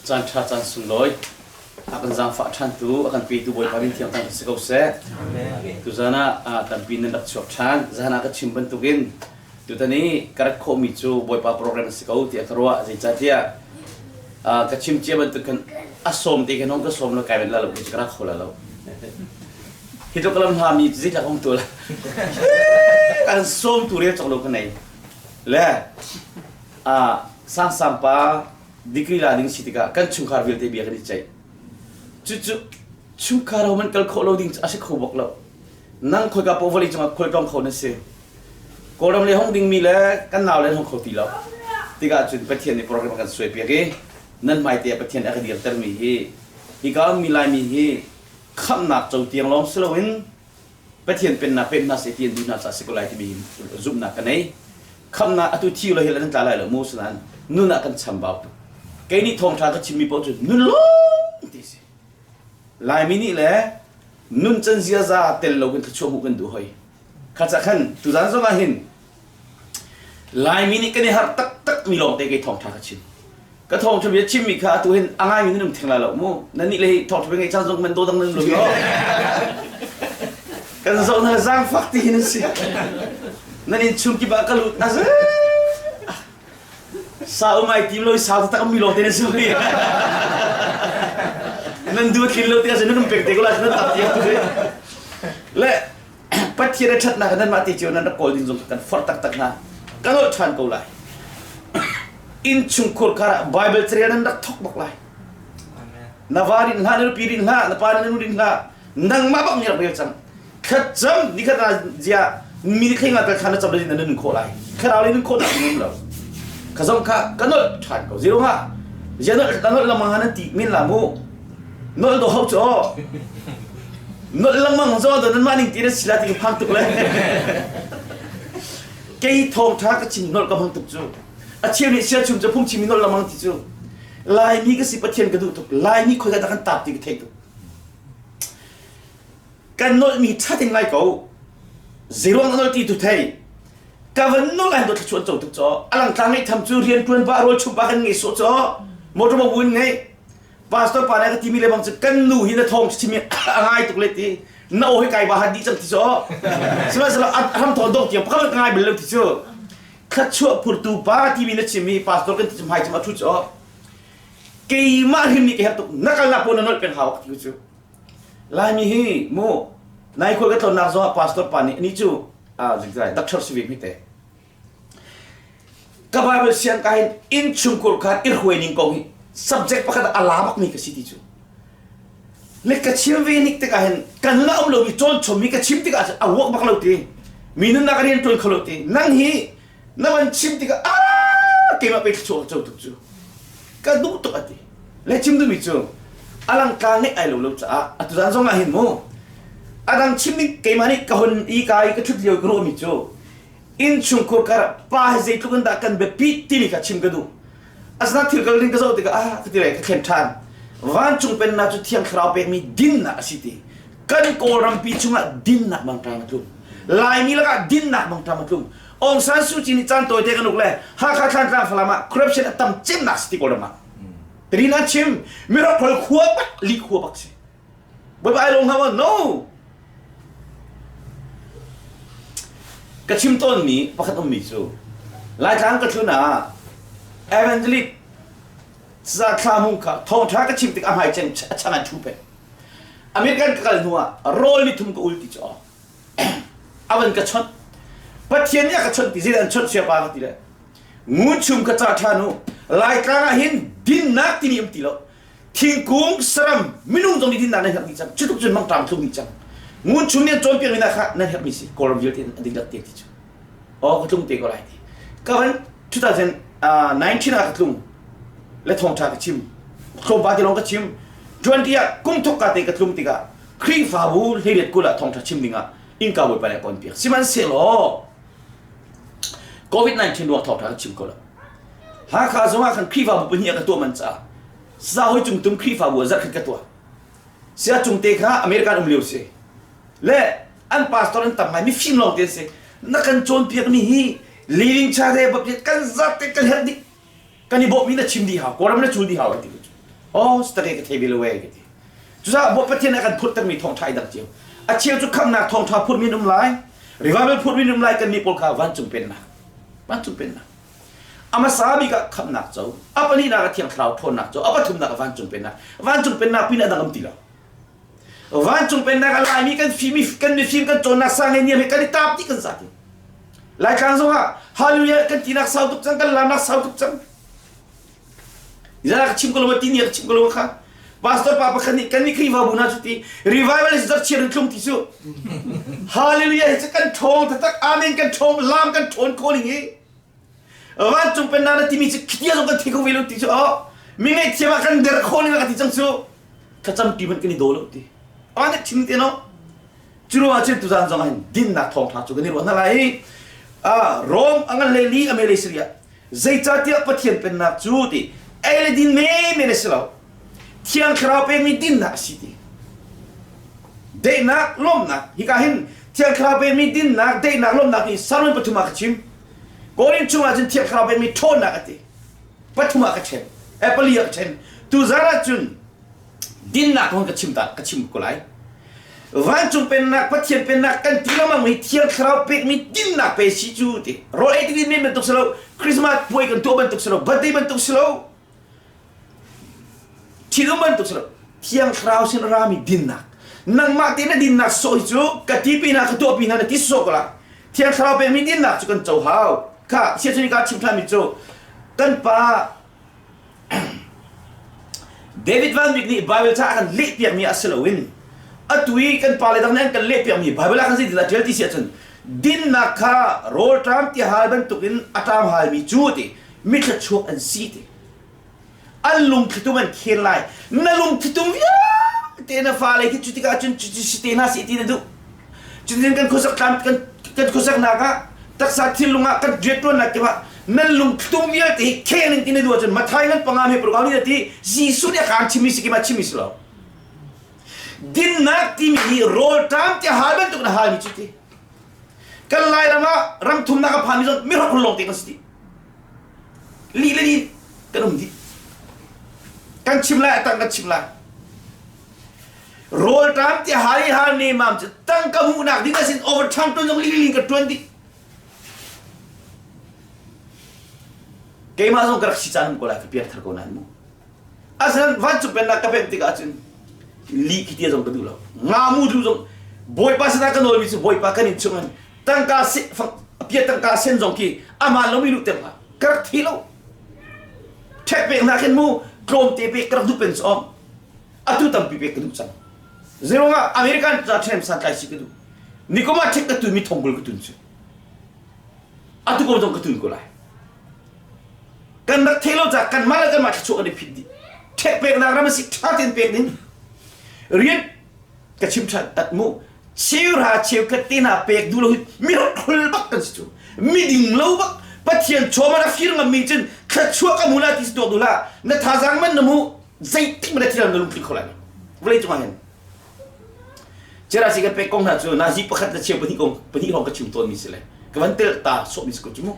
Caan ṭha caan sunglawi a kan zaangfah ṭhantu a kan petu Bawipa min thiang thang si ko seh. Tuzan ah tampi nan rak chuak ṭhan. Zan ah ka chim bantukin tutan i ka rat khawhmi cu Bawipa program a si ko tiah ka ruah. Zeicahtiah ka chim cia bantuk khan a sawm te khan hong ka sawm lo kai ben la lo ka rak kho la lo. Hi tluk lam hla mi zeitlak hong tu la. Kan sawm tu rel cawk lo ka nei. Le Sangsang pa degree la ding si tikah kan chungkhar vialte bia kan i ceih. Cucu chungkhar ho man kal khawh lo ding cu a si kho bak lo. Nang khoika paoh vawlei cungah khualtlawng kho na si. Kawlram le hong dingmi le kan nau le hong kho ti lo. Tikah cun Pathian nih program a kan suai piak i nan hmaite ah Pathian a ka dirtermi hi hika ummi Laimi hi khamhnak co tiang lawng si loin Pathian pennak pek hna seh ti an duh hna caah si ko lai timi zumhnak ka nei. Khamhnak atu thi lo hi nan tla lai lo mu sinain nun ah kan chambau tuk. Kei nih thawngṭha ka chimmi paoh cu nun lawng ti si. Laimi nih le nun can ziaza tel lo kan thluachuah hmuh kan duh hoi. Kha ca khan tuzan zong ah hin Laimi nih kan i harh taktak mi lawngte kei thawngṭha ka chim. Ka thawngṭha bia chimmi kha atu hin a ngaimi nan um theng lai lo mu. Nan nih le hi thawngṭha bia ngeih caan zong man dawdang nan lo yo. Kan zoh hna zaangfak ti hin an si. Nan in chung kip ah ka lut a Sa um ai tim lo i sau taktak mi lawngte nan si. Nan du thlin lo ti ahcun nan um pek te ko lai nan tap tiang tu Le Pathian a ṭhatnak nanmah te cio nan rak kawl ding zong kan forh taktak hna. Ka nolh ṭhan ko lai. Innchungkhur kar ah Bible carel nan rak thok bak lai. Na va rin hlah, na nupi rin hlah, na pa na nu rin hlah, nangmah bak nih rak rel cang. Thlacam nikhat ah zia mi nih thlenga tal khan na cam na nun khawh lai. Thlarau le nun khawh nak um lo. Ka zong kha ka nolh ṭhan ko. Zero ha. Zia nolh na nolh lengmang ha nan ti min la mu. Nolh do hau cu aw. Nolh lengmang zo do nan mah ning ti na si la ti phang tuk le. Kei thawng tha ka chim nolh ka hmang tuk cu. A cheu nih sia chum cu phung chim nolh lengmang ti cu. Laimi ka si Pathian ka duh tuk. Laimi khoi ka kan tap ti ka thei tuk. Kan nolh mi tha ting lai ko. Zeiruang na nolh ti tu thei. Ka van nolh ai do thluachuah co tuk cho. Alang tlang ngeih tham cu rian tuan pa rawl chum pa kan ngei so cho. Motor ba wun ngei. Pastor pa nih a ka timi le bang cu kan nu hi na thawng chim hi a ngai tuk le ti na aw hi kai ba han dih cang ti cu sihmanhsehlaw a ram thawn dong tiang pakhat ka ngai bal lo ti cu thluachuah phurtu pa timi na chim i pastor kan ti cu hmai cim a thu cu keimah hrim nih ka herh tuk na kalnak pawn na nolh peng hau ti cu Laimi hi mu nai khual ka tlawnnak zong ah pastor pa nih ani cu doctor si ve hmi te Ka Bible siang ka hin innchungkhur kha i hruai ning kong hi subject pakhat ah a la bakmi ka si ti cu. Le ka chim ve nik tikah hin ka nun ah um lomi cawn chommi ka chim tikah a work bak lo ti. Mi nunnak a rian ṭuan kho lo ti. Nang hi na van chim tikah ah keimah pe thluachuah ka co tuk cu. Ka duh tuk a ti. Le chim duhmi cu alangka ngeih ai lo lo caah atuzan zong ah hin mu adang chim ning keimah nih ka hon i ka i ka ṭhut lio ka ruahmi cu innchungkhur kar pa hi zeitluk in dah kan biapit timi kha chim ka duh asinain thil kal ding ka zoh tikah ah ka ti ka thlen ṭhan vancung pennak cu thiang thlarau pekmi dinnak a si ti kan kawlrampi chungah dinnak mangṭam a tlung laimi lakah dinnak mangṭam a tlung Aung San Suu Kyi nih caan tawite kan uk le Hakha Thlantlang Falam ah corruption a tam cemnak si ti kawlram ah Rin an chim miracle khua bak li khua bak si Bawipa ai lawm hnga no Ka chim tawnmi pakhat ummi cu Laitlang ka tlun ah Evangelist Thla Hmung kha thawngṭha ka chim tik a hmai cem a chang an ṭhu peng. American ka kal hnu ah rawl ni thum ka ul ti cu a van ka chawnh. Pathian nih a ka chawnh ti zeidah an chawnh siapa ka ti le ngun chum ka ca ṭhan u Laitlang ah hin dinnak timi um ti lo thingkung saram minung zong nih dinnak nan herh dih cang cutluk cun mangṭam thlung dih cang ngun chung nih an cawnpiak mi hna kha nan herhmi si kawlram vialte an dihlak te ti cu aw ka tlung te ko lai ti ka van 2019 ah ka tlung le thawngṭha ka chim tlawmpal te lawng ka chim 20 ah kum thok ka te ka tlung tikah Khrihfabu hleiriat kul ah thawngṭha chim dingah innka bawipa nih a kawn piak sihmanhsehlaw COVID-19 ruang thawngṭha ka chim ko lo Hakha zong ah khan Khrihfabu pahnih ah ka tuah man caah Sahoi cungtum Khrihfabu ah zarhkhat ka tuah. Sia cungte kha American um lio si. Le an pastor an tam ngai mifim lawng te an si. Na kan cawnpiak mi hi leading cha de baptist kan zat te kan herh dih. Kan i bawh mi na chim dih hau. Kawlram na cul dih hau an ti. Oh, stare ka thei ve lo e ka ti. Cucaah Bawi Pathian a kan phurhtermi thawngṭha i dang cio. A cheu cu khamhnak thawngṭha phurhmi an um lai, revival phurhmi an um lai kan nih pawl kha vancung pennak. Vancung pennak. A hmasa bik ah khamhnak co, a pahnihnak ah Thiang Thlarau ṭhawnnak co, a pathumnak ah vancung pennak. Vancung pennak pin a dang um ti lo. Vancung pennak a laimi kan fimi kan mifim kan cawnnak sang he niam he kan i taap dih kan zati. Laitlang zong ah hallelujah kan tinak sau tuk cang, kan lamnak sau tuk cang. Zara ka chim ko lo ti ni ka chim ko lo kha. Pastor pa pakhat nih kan nih Khrihfabu hna cu ti revival is zarchiar in tlung ti cu. Hallelujah hi cu kan ṭhawng taktak amen kan ṭhawng lam kan ṭhawn ko ning hi. Vancung pennak na timi cu khitia zong kan thei kho ve lo ti cu oh mi ngaihthiam ah kan der kho ning ka ti cang cu. Thlacam ti hmanh kan i daw lo ti. Awan nih chim te no. Cu ruangah cun tuzaan zong ah hin dinnak thawngṭha cu kan i ruah hna lai. Ah Rom a ngan hlei li a mei lei sariah Zeicahtiah Pathian pennak cu ti ei le din menmen a si lo. Thiang Thlarau pekmi dinnak a si ti. Daihnak, lawmhnak. Hika hin Thiang Thlarau pekmi dinnak, daihnak, lawmhnak hi sermon pathum ah ka chim. Korin chungah cun Thiang Thlarau pekmi ṭhawnnak a ti. Pathum ah ka ṭhen. Eh, pali ah ka ṭhen. Tuzaan ah cun dinnak kong ka chim ta ka chim ko lai. Vancung pennak Pathian pennak kan ti lengmang mi Thiang Thlarau pekmi dinnak pe si cu ti. Rawl ei ti men bantuk si lo, Christmas puai kan tuah bantuk si lo, birthday bantuk si lo, thilum bantuk si lo. Thiang Thlarau sin a rami dinnak. Nangmah te na dinnak sawh hi cu ka ti pi na ka tuah pi na na ti sawh ko la. Thiang Thlarau pekmi dinnak cu kan co hau. Kha siachun ka chim than mi cu kan pa David Van Bik nih Bible ca a kan lehpiakmi ah si loin atu i kan pale dang nih an kan lehpiakmi Bible ah kan zeitindah ṭial ti si ahcun dinnak kha rawlṭam ti hal bantukin a ṭam halmi cu ti mithluachuak an si ti an lungthlitum an khel lai na lungthlitum vialte na fale khi cu tikah cun cuti si te hna seh ti na duh Cutin kan khuasak tlam kan kan khuasaknak ah taksa thinlung ah kan rianṭuannak kip ah nan lungthlitum vialte hi kheng in ti na duh ahcun Mathai ngan panga me paruk ni ti Jesuh nih a kaan chimmi si keimah chimmi si lo. Dinnak timi hi rawlṭam ti hal bantuk na halmi cu ti. Kan Lairam ah ram thumnak a phanmi zong mihrokhrol lawng te kan si ti. Li le li kan um dih. Kan chim lai a tang kan chim lai. Rawlṭam ti hal i hal nemam cu tangka hmuhnak ding asin overtime ṭuan zong lili ka ṭuan dih. Keimah zong ka rak si caan um ko lai ka piangthar ko nain mu. Asinain vancung pennak ka pemh tikah cun li khi tia zong ka duh lo. Ngamu du zong Bawipa sinah ka nawlmi cu Bawipa kan in chungin tangka se pia tangka sen zong khi amah lomi luh ter hlah. Ka rak thi lo. Ṭhek pek hna khin mu tlawmte pek ka rak duh pen cu om. Atu tampi pek ka duh cang. Zeiruangah American ca ṭhem santlai si ka duh. Nikum ah ṭhek ka tun mi thongbul ka tun cu. Atu ko zong ka tun ko lai. Kan rak thei lo caah kanmah le kanmah thluachuah kan i phit dih. Ṭhek peknak ram a si ṭha tein pek ding. Rian ka chim ṭhan tat mu. Cheuhra cheukhat te hna pek duh lo hi mihrokhrol bak kan si cu. Miding lo bak Pathian chawm a fir ngammi cun thluachuah ka mu la ti si tuak duh hlah. Na thazaang man na mu zeitik hmanh na thil na lungtling kho lai lo vawlei cungah hin Cerasi kan pek kong hna cu nazi pakhat le cheu pahnih kong pahnih hrawng ka chim tawnmi si le ka van tel ta sawhmi si ko cu mu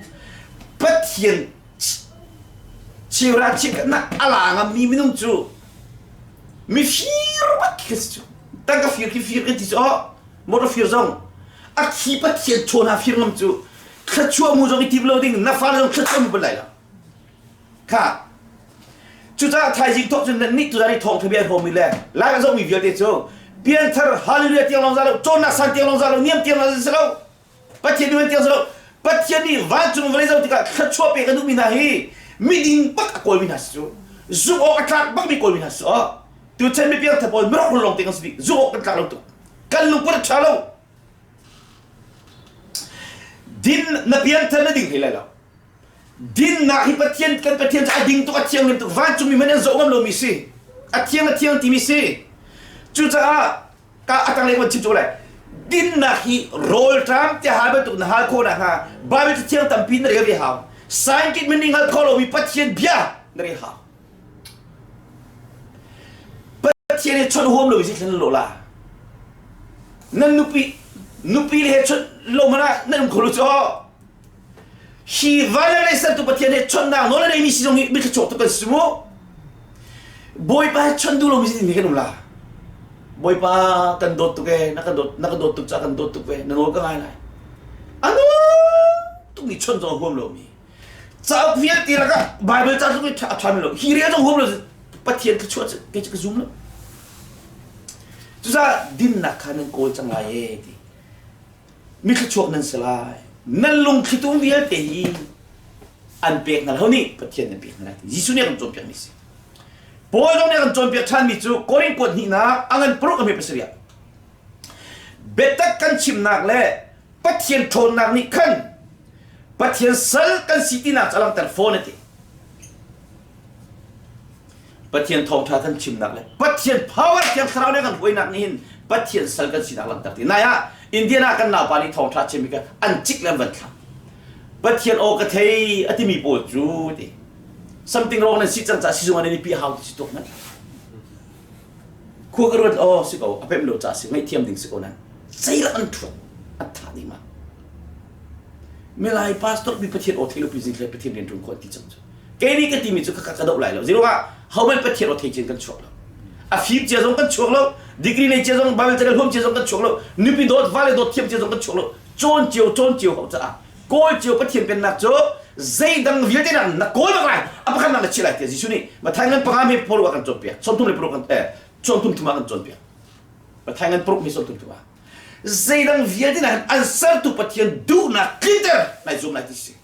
Pathian cheuhra cheukhat a la ngammi minung cu mifir bak khi si cu tangka fir khi fir kan ti cu oh motor fir zong a khi Pathian chaw hna fir ngam cu thluachuah mu zong i tim lo ding na fale zong thluachuah mu bal lai lo Kha. Cucaah thaizing thawk cun nannih tuzan i thawngṭha bia hrawmmi le lai a zohmi vialte cu pianthar hallelujah tiang lawng za lo cawnnak san tiang lawng za lo niam tiang lawng si lo Pathian nih tiang si lo Pathian nih vancung vawlei zoh tikah thluachuah pek a duhmi hna hi miding bak a kawlmi hna si cu zumh awk a tlak bakmi kawlmi hna si cu tuchan mi piangthar pawl mirok lawng te kan si dih zumh awk kan tlak lo tuk kan lungput a ṭha lo din na pianthar na ding hlei lai lo Dinnak hi Pathian kan Pathian cu a ding tuk a thianghlim tuk vancungmi hmanh an zoh ngam lomi si a thiang a thiang timi si cucaah ka a tanglei kan chim cu lai dinnak hi rawlṭam ti hal bantuk na hal khawh nakhnga Bible cathiang tampi na rel ve hau scientific meaning hngal kho lomi Pathian bia na rel hau Pathian he chawnh huam lomi si thlen lo la nan nupi nupi le he chawnh lo hmanh ah nan um kho lo cu Hi van le lei sertu Pathian he chawnhnak nawl a neimi si zong hi mithluachuak tuk kan si mu. Bawipa he chawnh duh lomi si timi kan um la. Bawipa kan dawt tuk ee, na ka dawt na ka dawt tuk caah kan dawt tuk ve, na nawl ka ngai lai. Anu tuk nih chawnh zong a huam lomi. Cauk vialte lakah Bible ca tluk in a ṭhami lo. Hi rel zong huam lo Pathian thluachuah cu kei cu ka zum lo. Cucaah dinnak kha nan kawl cang lai ee ti. Mi thluachuak nan si lai. Nan lungthlitum vialte hi an pek hna lo nih Pathian an pek hna lai ti. Jesuh nih a kan cawnpiak mi si. Paul zong nih a kan cawnpiak ṭhanmi cu Korin kuat hnihnak a ngan paruk a hme pasarih ah biatak kan chimnak le Pathian ṭhawnnak nih khan Pathian sal kan si tinak cu a langhter fawn a ti. Pathian thawngṭha kan chimnak le Pathian power Thiang Thlarau nih kan huainak nih hin Pathian sal kan sinak langhter ti. Nai ah Indiana kan naupa nih thawngṭha chimmi kha an cik le an van thlah. Pathian aw ka thei a timi pawl cu ti. Something wrong nan si cang caah sizung ah nan i pi hau ti si tuk man. Khua ka ruat aw si ko a pemh lo caah si ngaihthiam ding si ko nan ceilak an thuat an thah ding ma. Milai pastor mi Pathian aw thei lo pi zing hle Pathian rian ṭuan khawh ti cang cu. Kei nih ka timi cu ka ka doh lai lo. Zeiruangah hohmanh Pathian aw thei cin kan chuak lo. A fim cia zong kan chuak lo. Degree nei cia zong Bible carel huam cia zong kan chuak lo. Nupi dawt vale dawt thiam cia zong kan chuak lo. Cawn cio cawn cio hau caah kawl cio Pathian pennak cu zeidang vialte nak na kawl bak lai a pakhat nak na chiah lai tiah Jesuh nih Matthai ngan panga mi paruk ah kan cawnpiak sawmthum le paruk kan eh sawmthum thum ah kan cawnpiak Matthai ngan paruk mi sawmthum thum ah zeidang vialte nak an sertu Pathian duhnak tlinter nai zum lai ti si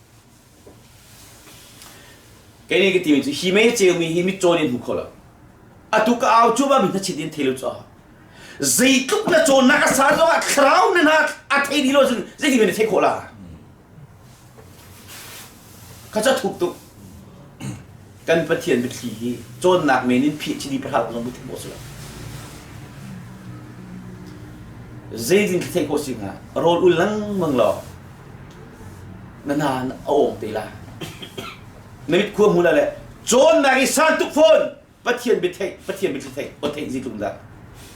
kei nih ka timi cu hi mei ceumi hi mitcaw nih hmu kho lo atu ka au cu ba mi hnachit in thei lo cu zeitluk na cawnnak a sa zongah thlarau na hna a thei dih lo cun zeitin na theih khawh la kha ca thuk tuk kan pathian biathli hi cawnnak men in phih chidi pahra zong bu thei si lo zeitin theih khawh si hnga rawl ul lengmang law na na a awng te la na mit khua hmu la le cawnnak i san tuk fawn Pathian biatheih Pathian biathli theih aw theih zeitluk dah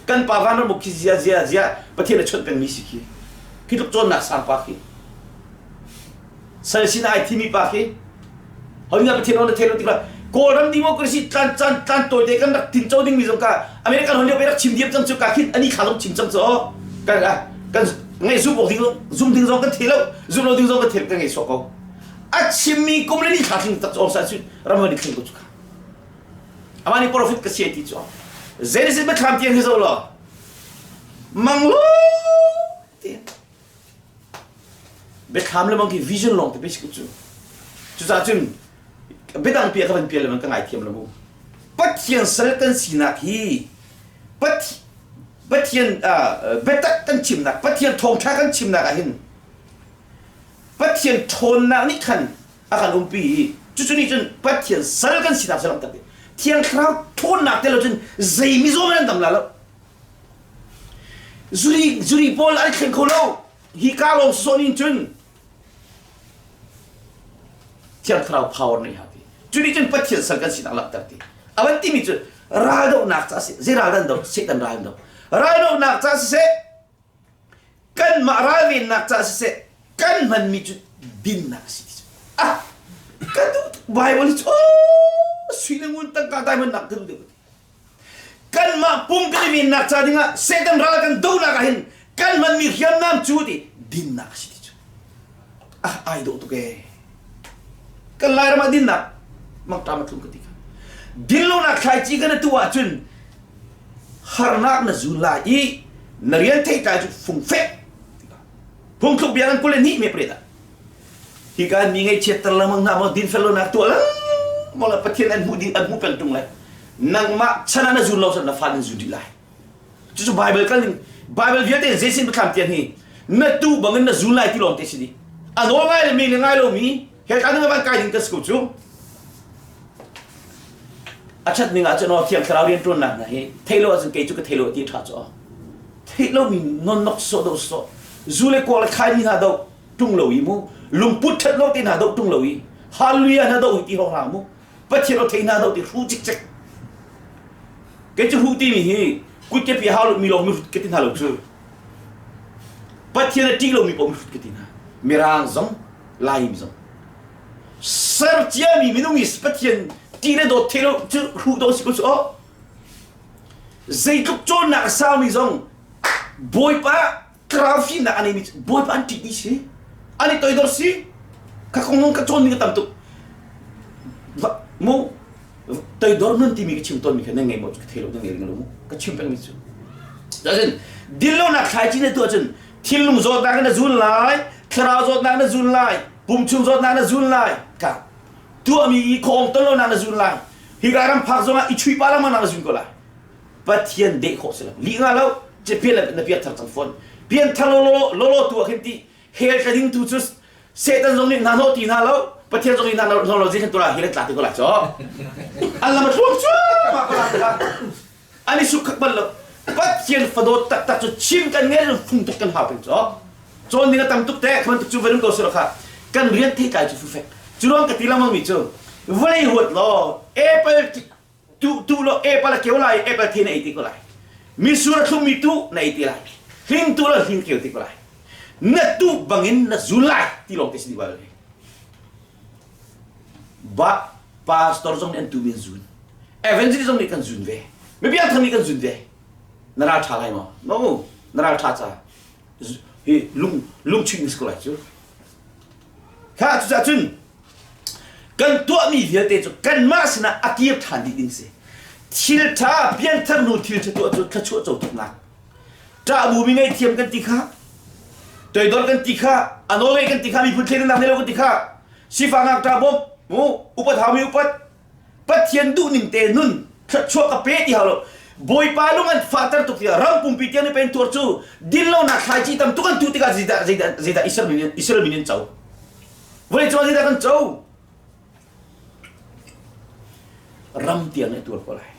kan pa van ram khi zia zia zia Pathian a chawnh pengmi si khi khi tluk cawnnak sang pa khi sal sin ai thimi pa khi hoinga Pathian aw na thei lo tikah Kawlram democracy tlan chan tlan tawi te kan rak tinco ding mi zong ka American hon lio pe rak chim diam cang cu ka khin ani kha zong chim cang cu kan kan ngai zum awk ding zum ding zong kan thei lo zum lo ding zong kan thei kan ngei sawk ko a chimmi kum le ni thla thling tak cu sa cu ram hon i thling ko cu kha Amah nih profet ka si ti cu Genesis biathlam tiang hi zoh law mang lo ti biathlam le bang khi vision lawng te basic cu cucaah cun biadang pia ka van pial le ka ngaithiam lo mu Pathian sal kan sinak hi Pathian biatak kan chimnak Pathian thawngṭha kan chimnak ah hin Pathian ṭhawnnak nih khan a kan umpi i cucu nih cun Pathian sal kan sinak cu langhter ding Thiang Thlarau ṭhawnnak tel lo cun zei mizaw hmanh an dam la lo zuri zuri pawl an thleng kho lo hi ka lawng sawn in cun Thiang Thlarau power nih ha ti cu nih cun Pathian sal kan sinak langhter ti a van timi cu raldohnak ca si zei ral dan do Satan ral do raldohnak ca siseh kanmah ralvennak caah siseh kan hmanmi cu dinnak a si ti cu ah ka duh Bible cu sui le ngun tangka diamond nak ka duh deuh kanmah pum kan i vennak ca dingah Satan ral kan donak ah hin kan hmanmi hriamnam cu ti dinnak a si ti cu ah ai dawh tuk ee kan Lairam ah dinnak mangṭam a tlung ka ti kha dinlonak thlaici kan atu ahcun harnak na zun lai i na rian theitlai cu fungfek phungthluk bia kan 22 me pret ah hika mi ngaihchiatter lengmang hna maw dinfel lonak tuah lengmang la Pathian an hmuh ding an hmuh peng tung lai nangmah chan ah na zun lo cun na fa nan zun dih lai cucu Bible kal ning Bible vialte zeisin biathlam tian hi na tu bangin na zun lai ti lawng te si di a nawl ngai le mi le ngai lo mi he ka nang van kai ding ka si ko cu A ṭhat ning ahcun aw Thiang Thlarau rianṭuannak hna hi theih lo ahcun kei cu ka thei lo ti ṭha cu aw. Theih lomi nonnok sawh doh sawh, zu le kuak le khaimi hna doh ṭung lo i mu, lungput ṭhat lo te hna doh ṭung lo i, hallelujah hna doh hi ti hawk hna mu, Pathian aw thei hna doh ti hru cikcek. Kei cu hru timi hi kut ke pi hau mi lawng mi hrut ka ti hna lo cu. Pathian a ṭih lomi paoh mi hrut ka ti hna. Mirang zong, Laimi zong. Ser ciami minung i Pathian ti le dawt thei lo cu hruh dawh si ko cu aw. Zeitluk cawnnak a saumi zong Bawipa thlarau fimnak a neimi cu Bawipa an ṭih dih si. An i toidor si. Ka kong ka cawn ding a tam tuk. Mu toidor nun timi ka chim tawnmi kha nan ngei maw ka thei lo nan ngei lo mu ka chim pengmi cu. Cun dinlonak thlaici na tuah cun thinlung zawtnak na zun lai, thlarau zawtnak na zun lai, pum chung zawtnak na zun lai. Ka tuahmi i khawng ton lonak na zun lai. Hika ram phak zongah i chui pa lengmang nak na zun ko lai. Pathian deh khawh si lo. Lih nga lo, pian na pian thar cang fawn. Pian thar lo lo tu ah khin ti hell tla ding tu cu Satan zong nih hna hnawh ti hna lo, Pathian zong nih hna hnawh lo zei khan tu la hell tla ti ko lai cho. An lam a thluang cu ma ko la an i suk khak bal lo. Pathian fadawt taktak cu chim kan ngei fung tuk kan hau peng cho. Cawn ding a tam tuk te khan tuk cu verum ko silo kha kan rian theitlai cu fufek. Cu ruang ka ti lengmang mi cu vawlei huat law apple tu tu lo apple a keu lai apple the na ei ti ko lai misur a thlummi tu na ei ti lai hling tu lo hling keu ti ko lai na tu bangin na zul lai ti lawng te si bal ba pastor zong nih an tu min zun evangelist zong nih kan zun ve mi biak thang nih kan zun ve na ral tha lai maw no na ral tha ca hi lung lung ching ko lai cu kha cucaah cun Kan tuahmi vialte cu kanmah sinah a kir ṭhan dih ding si. Thil ṭha pianthar hnu thil ṭha tuah cu thluachuah co tuknak. Ṭah bu mi ngaihthiam kan ti kha, toidor kan ti kha, a nawl ngei kan ti kha, miphun thleidannak nei lo kan ti kha, sifah ngakṭah bawmh, mu, upat haumi upat, Pathian duhning te nun thluachuah ka pe ti hau lo. Bawipa lung an fahter tuk tiah ram pumpi tiang nih pen tuar cu dinlonak thlaici tam tuk an tuh tikah zeidah zeidah zeidah Israel min Israel min in co. Vawlei cung ah zeidah kan co? Ram tiang nih a tuar ko lai.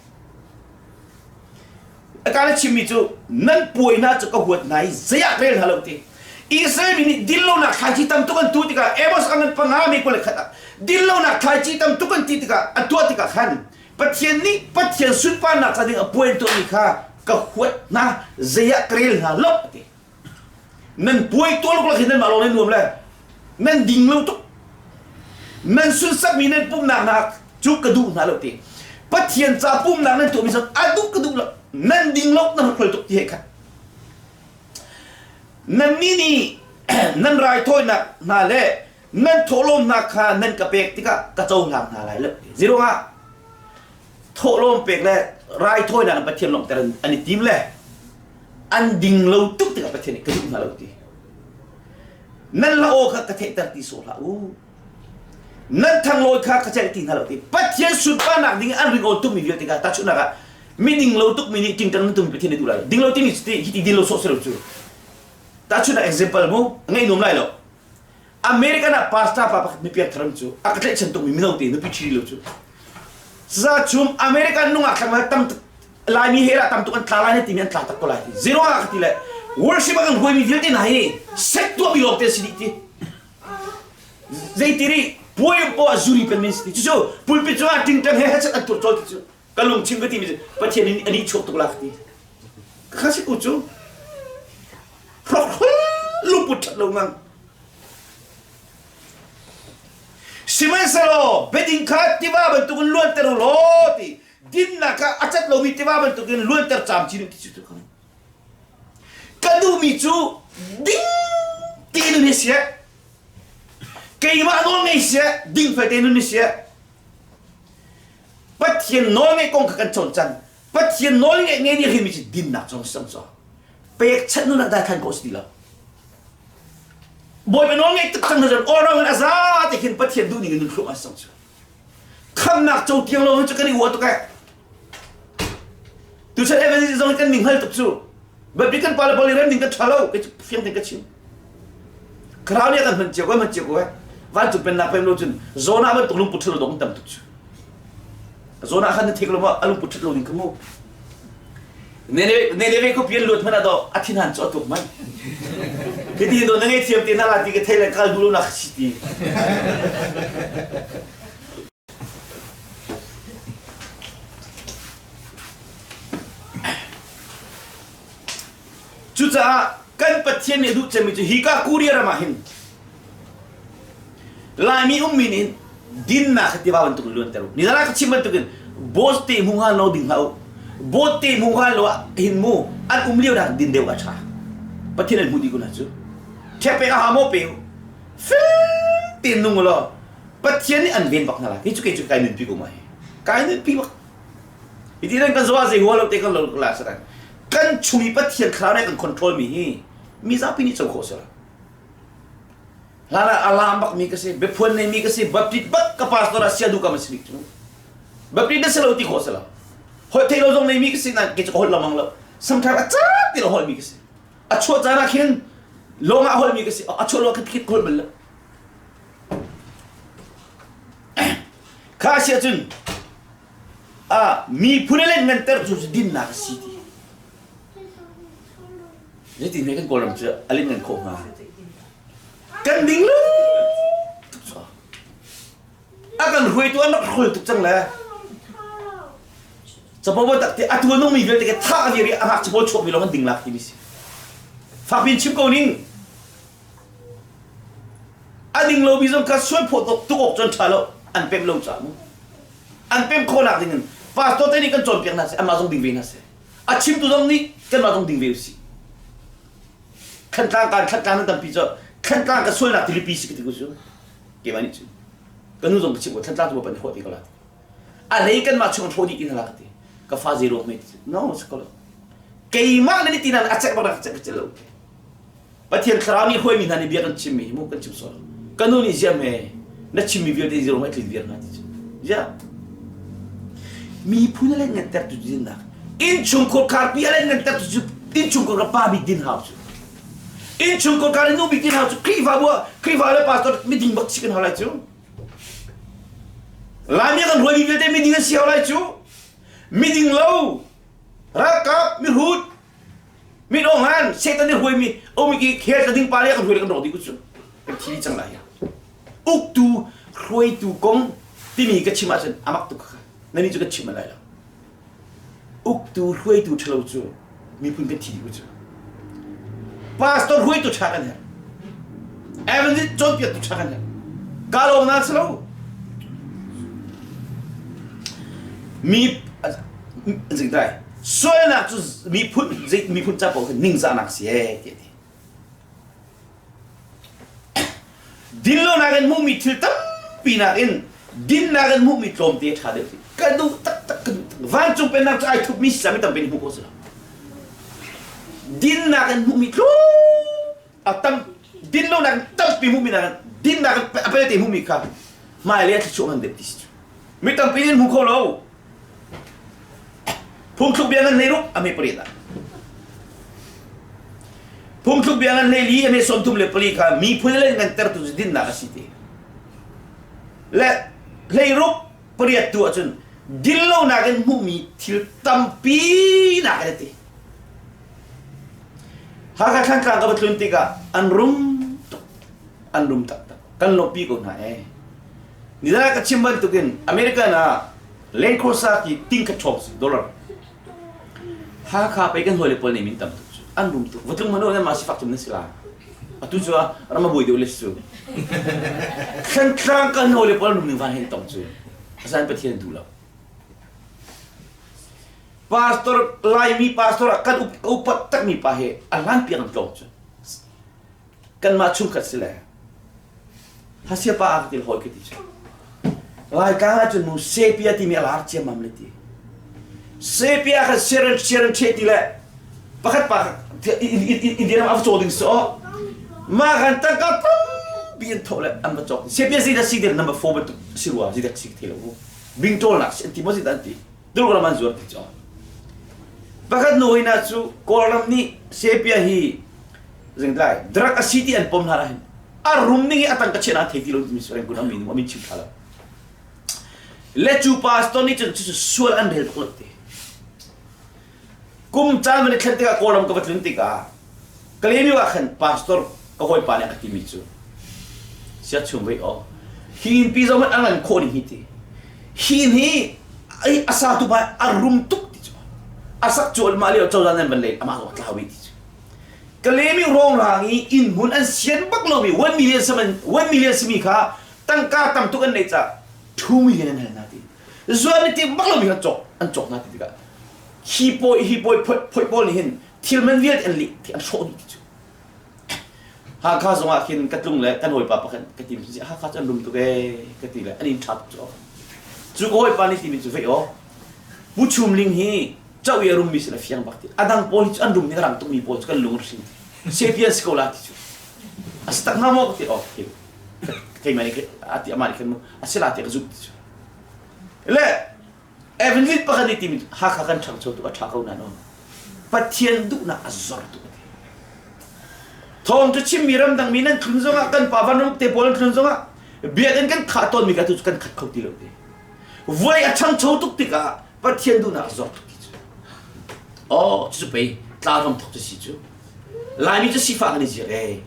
A ka na chimmi cu nan puai hna cu ka huat hna i zeiah rel hna lo ti. Israel mi nih dinlonak thlaici tam tuk an tuh tikah Amos a ngan panga mi 21 ah dinlonak thlaici tam tuk an ti tikah an tuah tikah khan Pathian nih Pathian sunparnak ca ding a puai an tuahmi kha ka huat hna zeiah ka rel hna lo ti. Nan puai tuah luklak hin nanmah lawng nan nuam le nan ding lo tuk. Nan sunsakmi nan pumnak hna cu ka duh hna lo ti. Pathian ca pumnak nan tuahmi zong a duh ka duh lo. Nan ding lo nan hrokhrol tuk ti he khat. Nannih nih nan raithawinak hna le nan thawhlawmnak kha nan ka pek tikah ka cohlang hna lai lo. Zeiruangah thawhlawm pek le raithawinak in Pathian lawmhter an i tim le an ding lo tuk tikah Pathian nih ka duh hna lo ti. Nan la aw kha ka theihter ti sawh hlah u. Nan thanglawi kha ka celh ti hna lo ti. Pathian sunparnak ding an ringawn tukmi vialte kha tahchunhnak ah miding lo tukmi nih tingtang nan tum Pathian nih duh lai lo. Ding lo timi cu hi ti din lo sawh si lo cu. Tahchunhnak example mu ngaih nuam lai lo. American ah pastor pa pakhat mi piangthar cu a ka tlaihchan tukmi mino te nupi ṭhi lo cu. Za chum American nungak thlang tam Laimi he lah tam tuk an tla lai na timi an tla tak ko lai ti. Zero ah ka ti le worship a kan huaimi vialte hna hi sek tuahmi lawng te si dih ti. Zeiti ri puai po a zuri pen min si ti. Cucu pulpit cungah tingtang he hechet an tur cawl ti cu ka lungchim ka timi cu Pathian in ani chuak tuk la ka ti. Kha si ku cu hrokhrol lungput ṭhat lo ngang. Sihmanhsehlaw biading kha tiva bantukin luanter u law ti dinnak kha a cat lomi tiva bantukin luanter camcin u ti cu tu ka duhmi cu ding tein nun hi siah keimah nawl ngei siah dingfel tein nun hi siah Pathian nawl ngeih kong kha kan cawn cang Pathian nawl ngeih ngei nih hrimi cu dinnak cong si cang cu pekchanh nun ah daithlan khawh si ti lo Bawipa nawl ngeih tuk cang hna cun all round in a za te khin Pathian duh ning in nun thluahmah si cang cu khamnak co tiang lo cu kan i uah tuk eh tuchan evangelism zong kan ning hngal tuk cu biapi kan pa le pali rem ding kan ṭha lo kei cu fiang tein ka chim Crown nih kan hman cio ko hman cio ko eh vancung pennak pem lo cun Jonah bantuk lungput ṭhalo dong tam tuk cu Jonah khan na thik lo ma a lungput ṭhat lo ning ka mu Nineveh khuapi an luat hmanh ah dawh a thinhan cu a tuk man. Hiti hin na ngei thiam te na la ti ka thei le kal duh lo nak si ti. Cucaah kan Pathian nih a duh cemmi cu hika Korea ram ah hin Laimi ummi nih dinnak hi tiva bantuk in luanter u. Nizan ah ka chim bantukin boss te hmu hnga lo ding hlah u. Bawt te mu ngal lo ah hin mu an um lio nak din deuh a ṭha. Pathian an hmuh dih ko hna cu. Ṭhek pek a ha maw pe u. Fel tein nung u law Pathian nih an ven bak hna lai. Hi cu kei cu kai nunpi ko ma hi. Kai nunpi bak. Hi ti kan zoh ah zei hua lo te kan lo la saran. Kan chung i Pathian thlarau nih kan control mi hi mi zapi nih co khawh si lo. Hlan ah alarm bak mi ka si, biaphuan nei mi ka si, Baptist bak ka pastor ah sia duh kam si bik cu. Baptist na si lo ti khawh si lo. Holh theih lo zong nei mi ka si na ke cu ka holh lamang lo. Sometimes a caan ti lo holh mi ka si. A chuah caan ah khin lawng ah holh mi ka si. A chuah lo khin khit holh bal lo. Kha si ahcun a miphun le nganter cu dinnak a si ti. Zeitin he kan Kawlram cu a linh ngan khawh hnga? Kan ding lo tuk cu. A kan hruaitu an rak hruai tuk cang le. Capo ba tak te a tuan nungmi vialte ke tha a ri a ngak capo chuak mi lawng an ding lak timi si. Fakpin chim ko ning. A ding lomi zong kha sual phawt tuk awk cun ṭha lo. An pem lo caah mu. An pem khawhnak ding in pastor te nih kan cawnpiak hna seh, anmah zong ding ve hna seh. A chimtu zong nih kanmah zong ding ve usih. Thlantlang kan thlantlang nan tampi cu thlantlang ka sualnak tilipi si ka ti ko cu. Keimah nih cun ka nu zong ka chimh ko thlantlang cu pa nih hrawh ti ko la. A hlei kanmah chung hrawh dih ti hna la ka ti. Ka fa zei ruang mei ti no si ko lo. Keimah na ni ti na a cek bak rak cek ka lo. Pathian thlarau nih hruaimi hna nih bia kan chimmi hi mu kan chim sual. Ka nu nih ziam he na chimmi vialte zero mai tlin viar hna ti cu. Ziah. Miphun a len nganter tu dinnak. Innchungkhar kharpi a len nganter tu cu innchungkhar ka pa bik din hau cu. Innchungkhar kar nu bik din hau cu Khrihfabu ah Khrihfa le pastor miding bak si kan hau lai cu. Laimi kan hruaimi vialte miding an si hau lai cu. Miding lo ralkap mihrut Min aung han Satan nih hruaimi umiki khel tla ding pa le kan hruai le kan rawk dih ku cu kan thi cang lai uktu hruaitu kong timi ka chim ahcun amak tuk kha nani cu ka chim lai lo uktu hruaitu ṭhalo cu miphun kan thi dih ku cu pastor hruaitu ṭha kan herh evangelist cawnpiaktu ṭha kan herh ka lawm na si lo mi zingdai Sualnak cu miphun zei miphun ca paoh ningzahnak si ee ti a ti. Dinlonak in hmuhmi thil tampi nakin dinnak in hmuhmi tlawmte a ṭha deuh ti. Ka duh taktak ka duh tak. Vancung pennak cu ai thupmi si mi tampi nih hmuh khawh si lo. Dinnak in hmuhmi tlawm a tam dinlonak in tampi hmuhmi nakin dinnak in a pelte hmuhmi kha hmailei a thluachuah ngan deuh ti si cu. Mi tampi nih an hmu kho lo. Phungthluk bia ngan 16 a hme pariat ah. Phungthluk bia ngan 14 a hme 34 kha miphun le ngan tertu cu dinnak a si ti. Le 16 pariat tu ahcun dinlonak in hmuhmi thil tampi nak in a ti. Hakha Thlantlang ka va tlun tikah an rum tuk. An rum taktak. Kan lawmhpi ko hna ee. Nizan ah ka chim bantukin American ah Land Cruiser ti ting khat ṭhawng si dollar. Hakha pei kan hawile pawl nih min tam tuk cu. An rum tuk. Va tlung hmanh u nan mah sifak cum nan si la. Atu cu ram a buai deuh le si cu. Thlantlang kan hawile pawl an rum ning van hen tong cu. Asan Pathian duh lo. Pastor Laimi pastor ah kan upat takmi pa he a hlan piak an tlawng cu. Kanmah chungkhat si le Hasia pa a ka til hawi ka ti cu. Laitlang ah cun mu sepia timi a lar ciammam le ti. Sepia kha siaren siaren ṭhe ti le pakhat pa India ram a va caw ding si aw. Mah khan tangka tampi an thawh le an va cawk. Sepia zeidah si dir number 4 bantuk si rua zeidah si ka thei lo. Bingṭawlnak si an ti maw zeidah an ti. Tuluk ram an zuar ti cu. Pakhat nu hoi na cu Kawlram nih sepia hi zingtlai drug a si ti an pom hna ahhin a rum ning hi a tangka chiah thei ti lo timi si rengkun ami amin chim tha lo le cu pastor nih cun cucu sual an rel bak lo ti kum caan van i thlen tikah kawlram ka va tlun tikah Kalemi ah khan pastor ka hawipa nih a ka timi cu sia chung vei aw hi inn pi zong an ngan khawh ning hi ti hi inn hi a satu pa a rum tuk ti cu a sak cu mah lio cozah nan van lei amah zong a tlau ti cu Kalemi rongrang i inn hmun an sian bak lomi 1 million saman 1 million simi kha tangka tam tuk an neih caah 2 million an hal hna ti. Zuan i tim bak lomi an cawk an cawk hna ti tikah. Hi pawi hi pawi phoi pawl nih hin thil man vialte an lih an hrawh dih ti cu. Hakha zong ah khin ka tlung le kan hawipa pakhat ka ti mi Hakha cu an rum tuk ee ka ti le an inn ṭha tuk cu. Cu ka hawipa nih timi cu vei aw Pu Chum Ling hi cho i a rummi sin a fiang bak ti. A dang pawl hi cu an rum ning a rang tukmi pawl cu kan lung hring ti. Sepian si ko la ti cu. A si tak hnga maw ka ti aw keimah nih a ti amah nih khan mu a si la ti ka zumh ti cu. Le Evangelist pakhat nih timi Hakha kan ṭhangcho tuk a ṭha ko nain aw Pathian duhnak a zor tuk a ti. Thawng cu chimmi ramdang mi nan tlun zongah kan pa van te pawl an tlun zongah biakinn kan khah tawnmi ka tu cu kan khat kho ti lo ti. Vawlei a ṭhangcho tuk tikah Pathian duhnak a zor tuk ti cu. Oh, cucu pei tla ram thok cu si cu. Laimi cu sifah kan i ziak ee.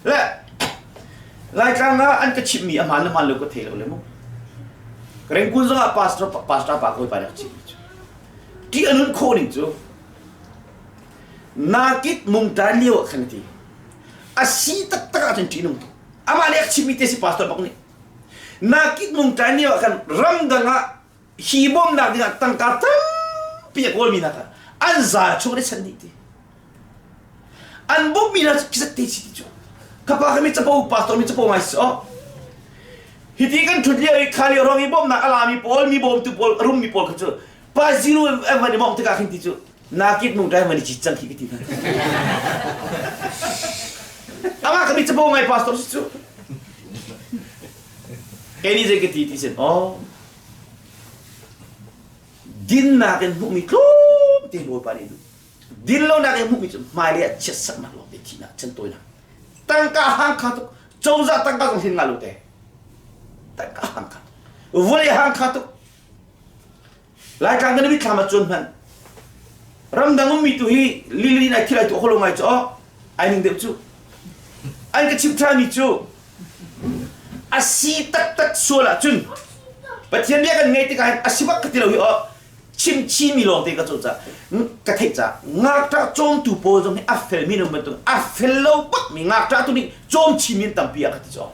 Le Laitlang ah an ka chimhmi a hmaan le hmaan lo ka thei lo le mu. Rengkun zongah pastor pastor pa kawi pa nih a chimhmi cu. Ti a nun khawh ning cu nakit mungtan lio ah khan a ti. A si taktak ahcun ṭih nung tuk. Amah nih a chimmi te si pastor bak nih. Nakit mungtan lio ah khan ramdang ah hi bawmhnak dingah tangka tampi a kawlmi hna kha an za chung an i chanh dih ti. An bawmhmi hna cu kizat te si ti cu. Kapa kha mi capo pastor mi capo ngai si oh. Hiti kan ṭhut lio i kha lio rong i bawmhnak a lami pawl mi bawmtu pawl a rummi pawl kha cu pa zero an van i mawngh tikah khin ti cu nakit mung ṭai van i cit cang khi ka ti hna. Amah kha mi capo ngai pastor si cu. Kei nih zei ka ti ti sin oh dinnak in hmuhmi tlawmte Bawipa nih duh. Din lonak in hmuhmi cu hmailei ah chiatsaknak lawng te thihnak chantawinak. Tangka hang kha tuk cozah tangka zong hin ngah lo te. Tangka hang kha tuk. Vawlei hang kha tuk. Laitlang kan mitthlam ah cun hmanh ramdang ummi tu hi lili in ai thil ai tuah kholo ngai cu oh ai ning deuh cu. An ka chimh ṭhanmi cu a si taktak sual ahcun Pathian bia kan ngaih tikah hin a si bak ka ti lo hi aw chimchimi lawngte ka cawn ca ka theih ca ngakṭah cawmtu pawl zong hi a felmi nan bantuk a fel lo bakmi ngakṭah tu nih cawm chimi an tampi ah ka ti caw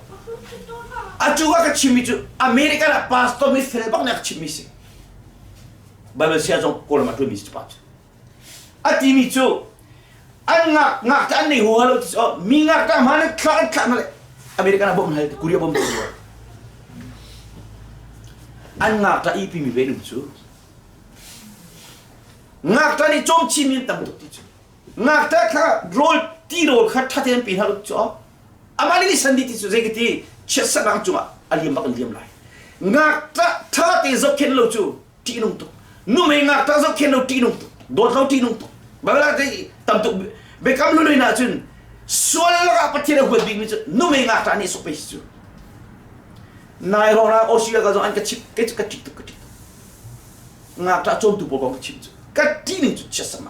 atu ah ka chimmi cu American ah pastor mi fel bak nih a ka chimmi si Bible sia zong Kawlram ah ṭuanmi si pa cu A timi cu an ngak ngakṭah an nei huaha lo ti cu mi ngakṭah hma nan thlah an thlah hna le American ah bawmh hal Korea bawmh hal an ngakṭah i pimi ve nung cu ngakṭah nih cawm chin in tam tuk ti cu ngakṭah kha rawl ti rawl kha ṭha tein pe hna lo cu amah nih san dih ti cu zei ka ti chiatsernak cungah a liam bak in liam lai ngakṭah ṭha te zohkhenh lo cu ṭihnung tuk numei ngakṭah zohkhenh lo ṭihnung tuk dawt lo ṭihnung tuk Bible ah tam tuk biakam hlun ah cun sual lakah Pathian a huat bikmi cu numei ngakṭah nih sok pei si cu nai rong ah Australia ka zong an ka chimh kei cu ka ṭih tuk ka ṭih tuk ngakṭah cawmtu pawl kong ka chim cu ka ṭih ning cu chiat sak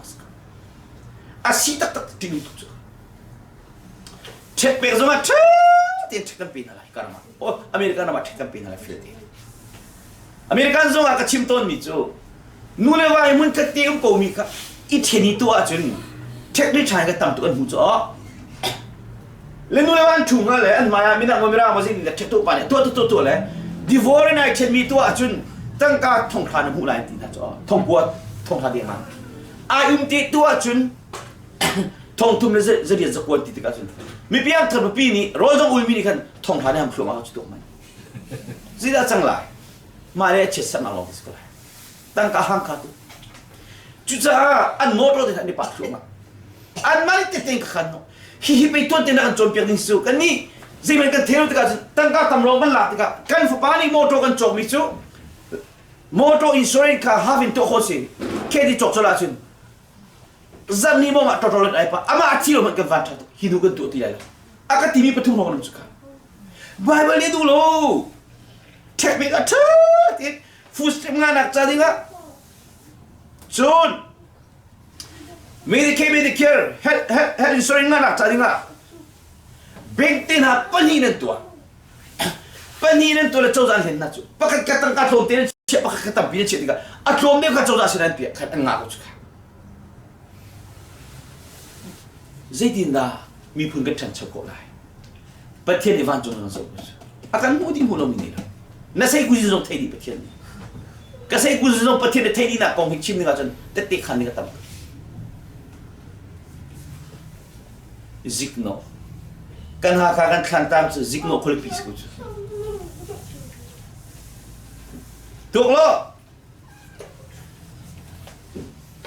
a si taktak ṭihnung tuk cu ṭhek pek zong ah ṭha tein ṭhek kan pe hna lai karama oh American ram ah ṭhek kan pe hna lai fil te American zong ah ka chim tawnmi cu nu le va i hmunkhat te um komi kha i ṭhen i tuah ahcun ṭhek ṭha in ka tam tuk an hmu cu aw le nu le va an ṭhu hnga le an hmai ah minak maw mirang maw zing le ṭhek tu pa nih tuah tuah tuah le divorce in ai ṭhenmi tuah ahcun tangka thonghra na hmuh lai an ti hna cu aw thongkua thonghra deng ah ai um te tuah ahcun thongthum le zariat zakuan ti tikah cun mipi an thar pipi nih rawl zong ulmi nih khan thonghra ne ham thluahmah cu tuak man Zeidah cang lai? Mah le chiatsernak lawng si ko lai. Tangka hang kha tu. Cucaah an motor te an i pah thluahmah. An mah nih te ka khan no. Hi hi pei tuan te na kan cawnpiak ding su. Kan nih zeiman kan thelo tikah cun tangka tam lawng kan lak tikah kan fapa nih motor kan cawkmi cu motor insurance kha half in tuah khawh si. Khe cawk colh ahcun zan ni mong ah tawtawlet ai pa amah a thi lo hmanh kan van ṭha tuk hi nu kan tuah ti lai lo a ka timi pathum hrawng cu kha Bible nih duh lo ṭhek bik a ṭha ti food stamp nganak ca ding ah cun Medicare Medicare health health health insurance nganak ca ding ah bank te hna pahnih nan tuah pahnih nan tuah le cozah an hlen hna cu pakhat ka tangka tlawm te nan chiah pakhat ka tampi nan chiah tikah a tlawm deuh kha cozah sin an piah khan an ngah ko cu kha zeitindah miphun kan ṭhancho khawh lai Pathian nih vancung in zoh a kan hmuh dih hmuh lomi nei lo na sei kuzin zong thei dih Pathian nih. Ka sei kun zong Pathian nih theih dihnak kong hi chim ding ahcun tette khan ding a tam. Ziknawh. Kan Hakha kan Thlantlang cu ziknawh khualipi si ko cu. Tuak lo.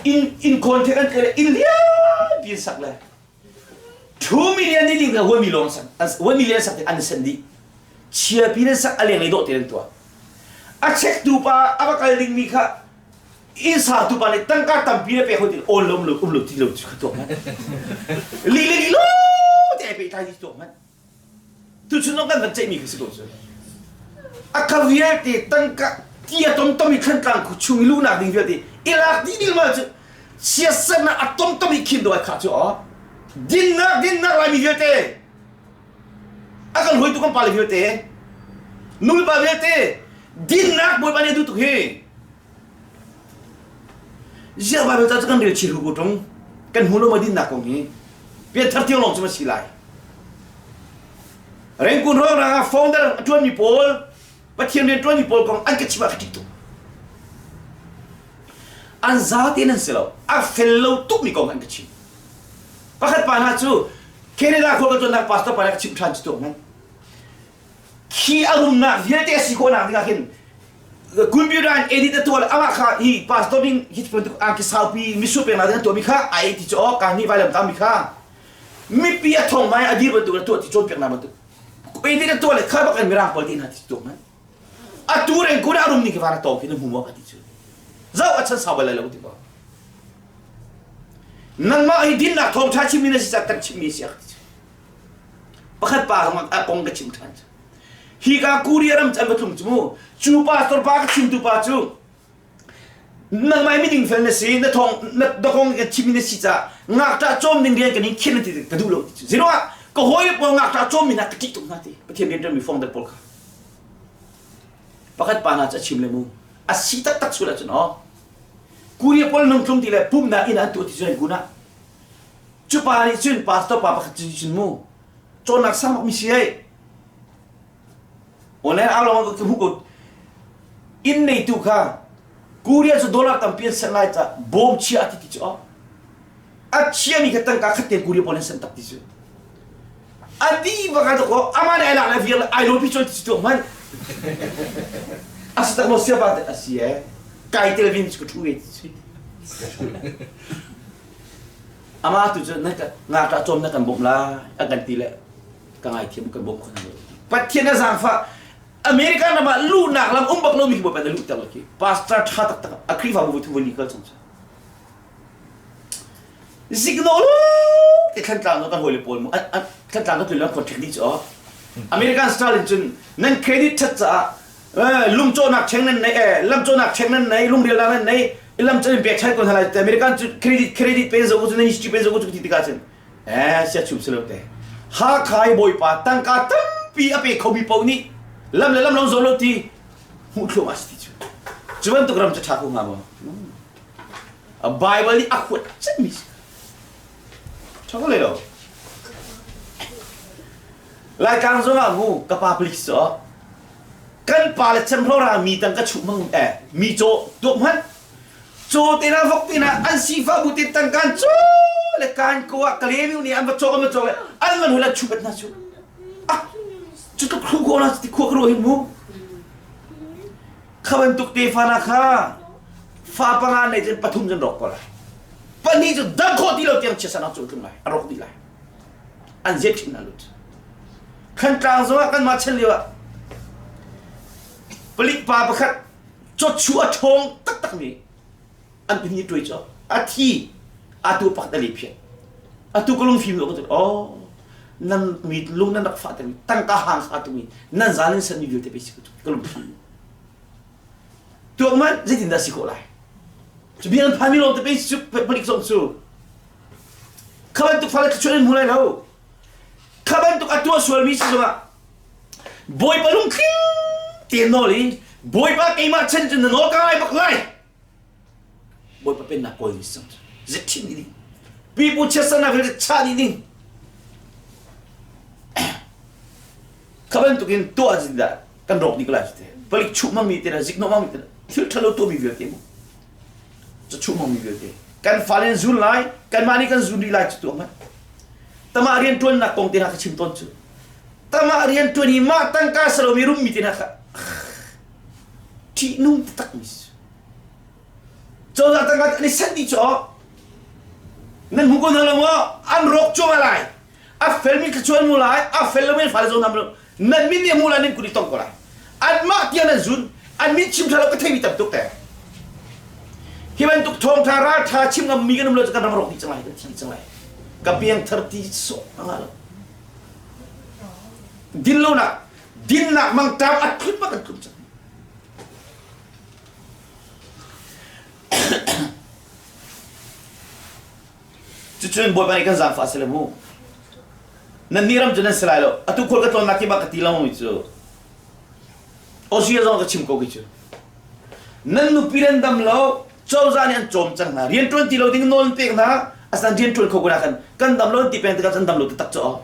Inn inn khawn the kan tle inn lian pi sak le 2 million ni ding 1 million sak 1 million sak an sen dih chia pi nan sak a leng lei dawh te nan tuah a check tu pa a va kal ding mi kha inn sa tu pa nih tangka tampi na pek ho ti on lo um lo ti lo cu kha tuak man li le li lo te ai pe tai ti tuak man Tuchun zong kan van ceihmi khi si ko cu. A ka vialte tangka ti a tomtom i Thantlang khu chung i luhnak ding vialte i lak dih ding ma cu siassernak a tomtom i khin do ai khah cu aw. Dinnak dinnak Laimi vialte a kan hruaitu kan pale vialte nulepa vialte dinnak Bawipa nih a duh tuk hi. Ziah Baibal ca cu kan rel chih ko ṭung. Kan hmu lo ma dinnak kong hi. Pianthar tiang lawng cu ma si lai. Rengkun ruang ah founder a ṭuanmi pawl, Pathian rian ṭuanmi pawl kong an ka chim ah ka ṭih tuk. An zate nan si lo. A fel lo tukmi kong an ka chim. Pakhat pa hna cu Canada khua ka ṭuannak pastor pa nih ka chimh ṭhan cu tuak man. Khi a rumnak vialte a si khawhnak dingah khin computer in edit a tuah amah kha hi pastor ding hi bantuk angki saupi misu peng la ding an tuahmi kha ai ti cu aw ka ni vailam tam mi kha mipi a thong mai a dir bantuk a tuah ti cawnpiaknak bantuk edit a tuah le kha bak in mirang pawl ti hna ti tuak man atu reng kun a rum ni ki van a to khi na hmu maw ka ti cu zau a chan sau bal lai lo ti ko nangmah hi dinnak thawngtha chimmi na si cak kan chimmi si ak ti cu pakhat pa zong a kong ka chim ṭhan Hika Korea ram an va tlung cu mu. Cu pastor pa ka chimtu pa cu nangmah miding fel na si na thong na kong kan chimmi na si caah ngakṭah cawm ding rian kan in khin ti ka duh lo ti cu ziruangah ka hawi pawl ngakṭah cawm mi hna ka ṭih tuk hna ti Pathian rian ṭuanmi fong dal pawl kha pakhat pa hna cu a chim le mu a si taktak sual ahcun aw Korea pawl nung tlung ti le pumnak inn an tuah ti cu kun ah cu pa nih cun pastor pa pakhat cu cun mu cawnnak sang bak mi si hei Online along ka hmu ko inn neitu kha Korea cu dollar tampi an sanh lai ca bawm chia ti ti cu a chia mi kha tangka khat te Korea pawl an sanh tak ti cu a di baka to ko ama ne alak le vial ai lo pi chol ti tu man asi tak mo sia ba te asi e kai tel vin chu thu e ti Amah tu cu na ngakṭah cawm na kan bawmh lai a kan ti le ka ngaithiam kan bawmh kho hna lo. Pathian a zaangfah America ram ah luhnak lam um bak lomi khi Bawipa na luhter lo khi pastor ṭha taktak a Khrihfabu voi thum voi kal chung cu. Zikno lu ti Thlantlang kan hawile pawl mu Thlantlang kan tlun contract dih cu American style in cun nan credit ṭhat caah lungcawhnak ṭheng nan nei lamcawhnak ṭheng nan nei lungrialnak nan nei lam cun in pek ṭhan ko hna lai American cu credit credit pen zo cu nan history pen zo cu ti tikah cun eh sia chum si lo te Hakha i bawipa tangka tampi a pe khomi paoh nih lam le lam lo zo lo ti hmuh thluahmah si ti cu cu bantuk ram cu ṭha ko hnga maw Bible nih a huat cemmi si ṭha ko lai lo Laitlang zongah mu ka pa police cu kan pa le cem hlora mi tang ka chuh mang eh mi caw tuak hmanh caw te na vok te na an sifa bu te tang kan cu le kan ko ah kale mi nih an va cawk an va cawk le an man hula chu bat na chu ah cu tluk khru ko na ti khua kro hin mu kha bantuk te fa na kha fa panga nei cun pathum cun rok ko lai pahnih cu dang khawh ti lo tiang chia san cu tlung lai a rok dih lai an zet thin a lut Thantlang zongah kanmah chan lio ah palik pa pakhat cawtchu a ṭhawng taktakmi an pahnih ṭuai cu a thi atu pakhat a le phiat atu ka lungfim lo ka oh nan mi lung nan rak fah termi tangka hang kha tumi nan zan in san mi vialte pe si ka lungfim tuak man zeitin dah si khawh lai cu bia an phan mi lawng te pe cu palik zong cu Kha bantuk fale thluachuah nan hmu lai lo. Kha bantuk a tuah sualmi si zongah Bawipa lungtling tein nawl i Bawipa keimah chan cun na nawl ka ngai bak lai. Bawipa pennak kawl ni sang zet thin ni ding. Pipu chiatsanak vialte chah dih ding. Kha bantuk in tuah dah kan rawk dih ko lai te. Palik chuh mangmi te na ziknawh mangmi te na. Thil ṭhalo tuahmi vialte mu. Cachuh hmangmi vialte. Kan fale in zun lai, kanmah nih kan zun rih lai cu tuah hmanh. Tamah rianṭuannak kong te hna ka chim tawn cu. Tamah rianṭuan hi mah tangka salomi rummi te hna kha ṭihnung taktak mi si. Cozah tangka an i sanh dih cu nan hmu ko hna lo maw? An rawk cuahmah lai. A felmi thluachuah an hmu lai, a fel lomi an fale zong hna nan min nih a hmu lai, nan kut i tong ko lai. Anmah tiang nan zun, an min chim ṭha lo ka theimi tam tuk te. Hi bantuk thawngṭha ralṭha chim ngammi kan um lo cu kan ram rawk dih cang lai, kan thi dih cang lai. Ka piangthar ti sawh a ngah lo. Din lonak, dinnak mangṭam a tlun bak an tlun cang. Cucun Bawipa nih kan zaangfah seh mu. Nan nih ram cu nan si lai lo. Atu khual ka tlawnnak kip ah ka ti lengmang mi cu Austria zong ka chim ko khi cu. Nan nupi nan dam lo, cozah nih an cawm cang hna. Rian ṭuan ti lo ding nawl an pek hna. Asinain rian ṭuan kho ko na khan kan dam lo an ti peng tikah an dam lo taktak cu.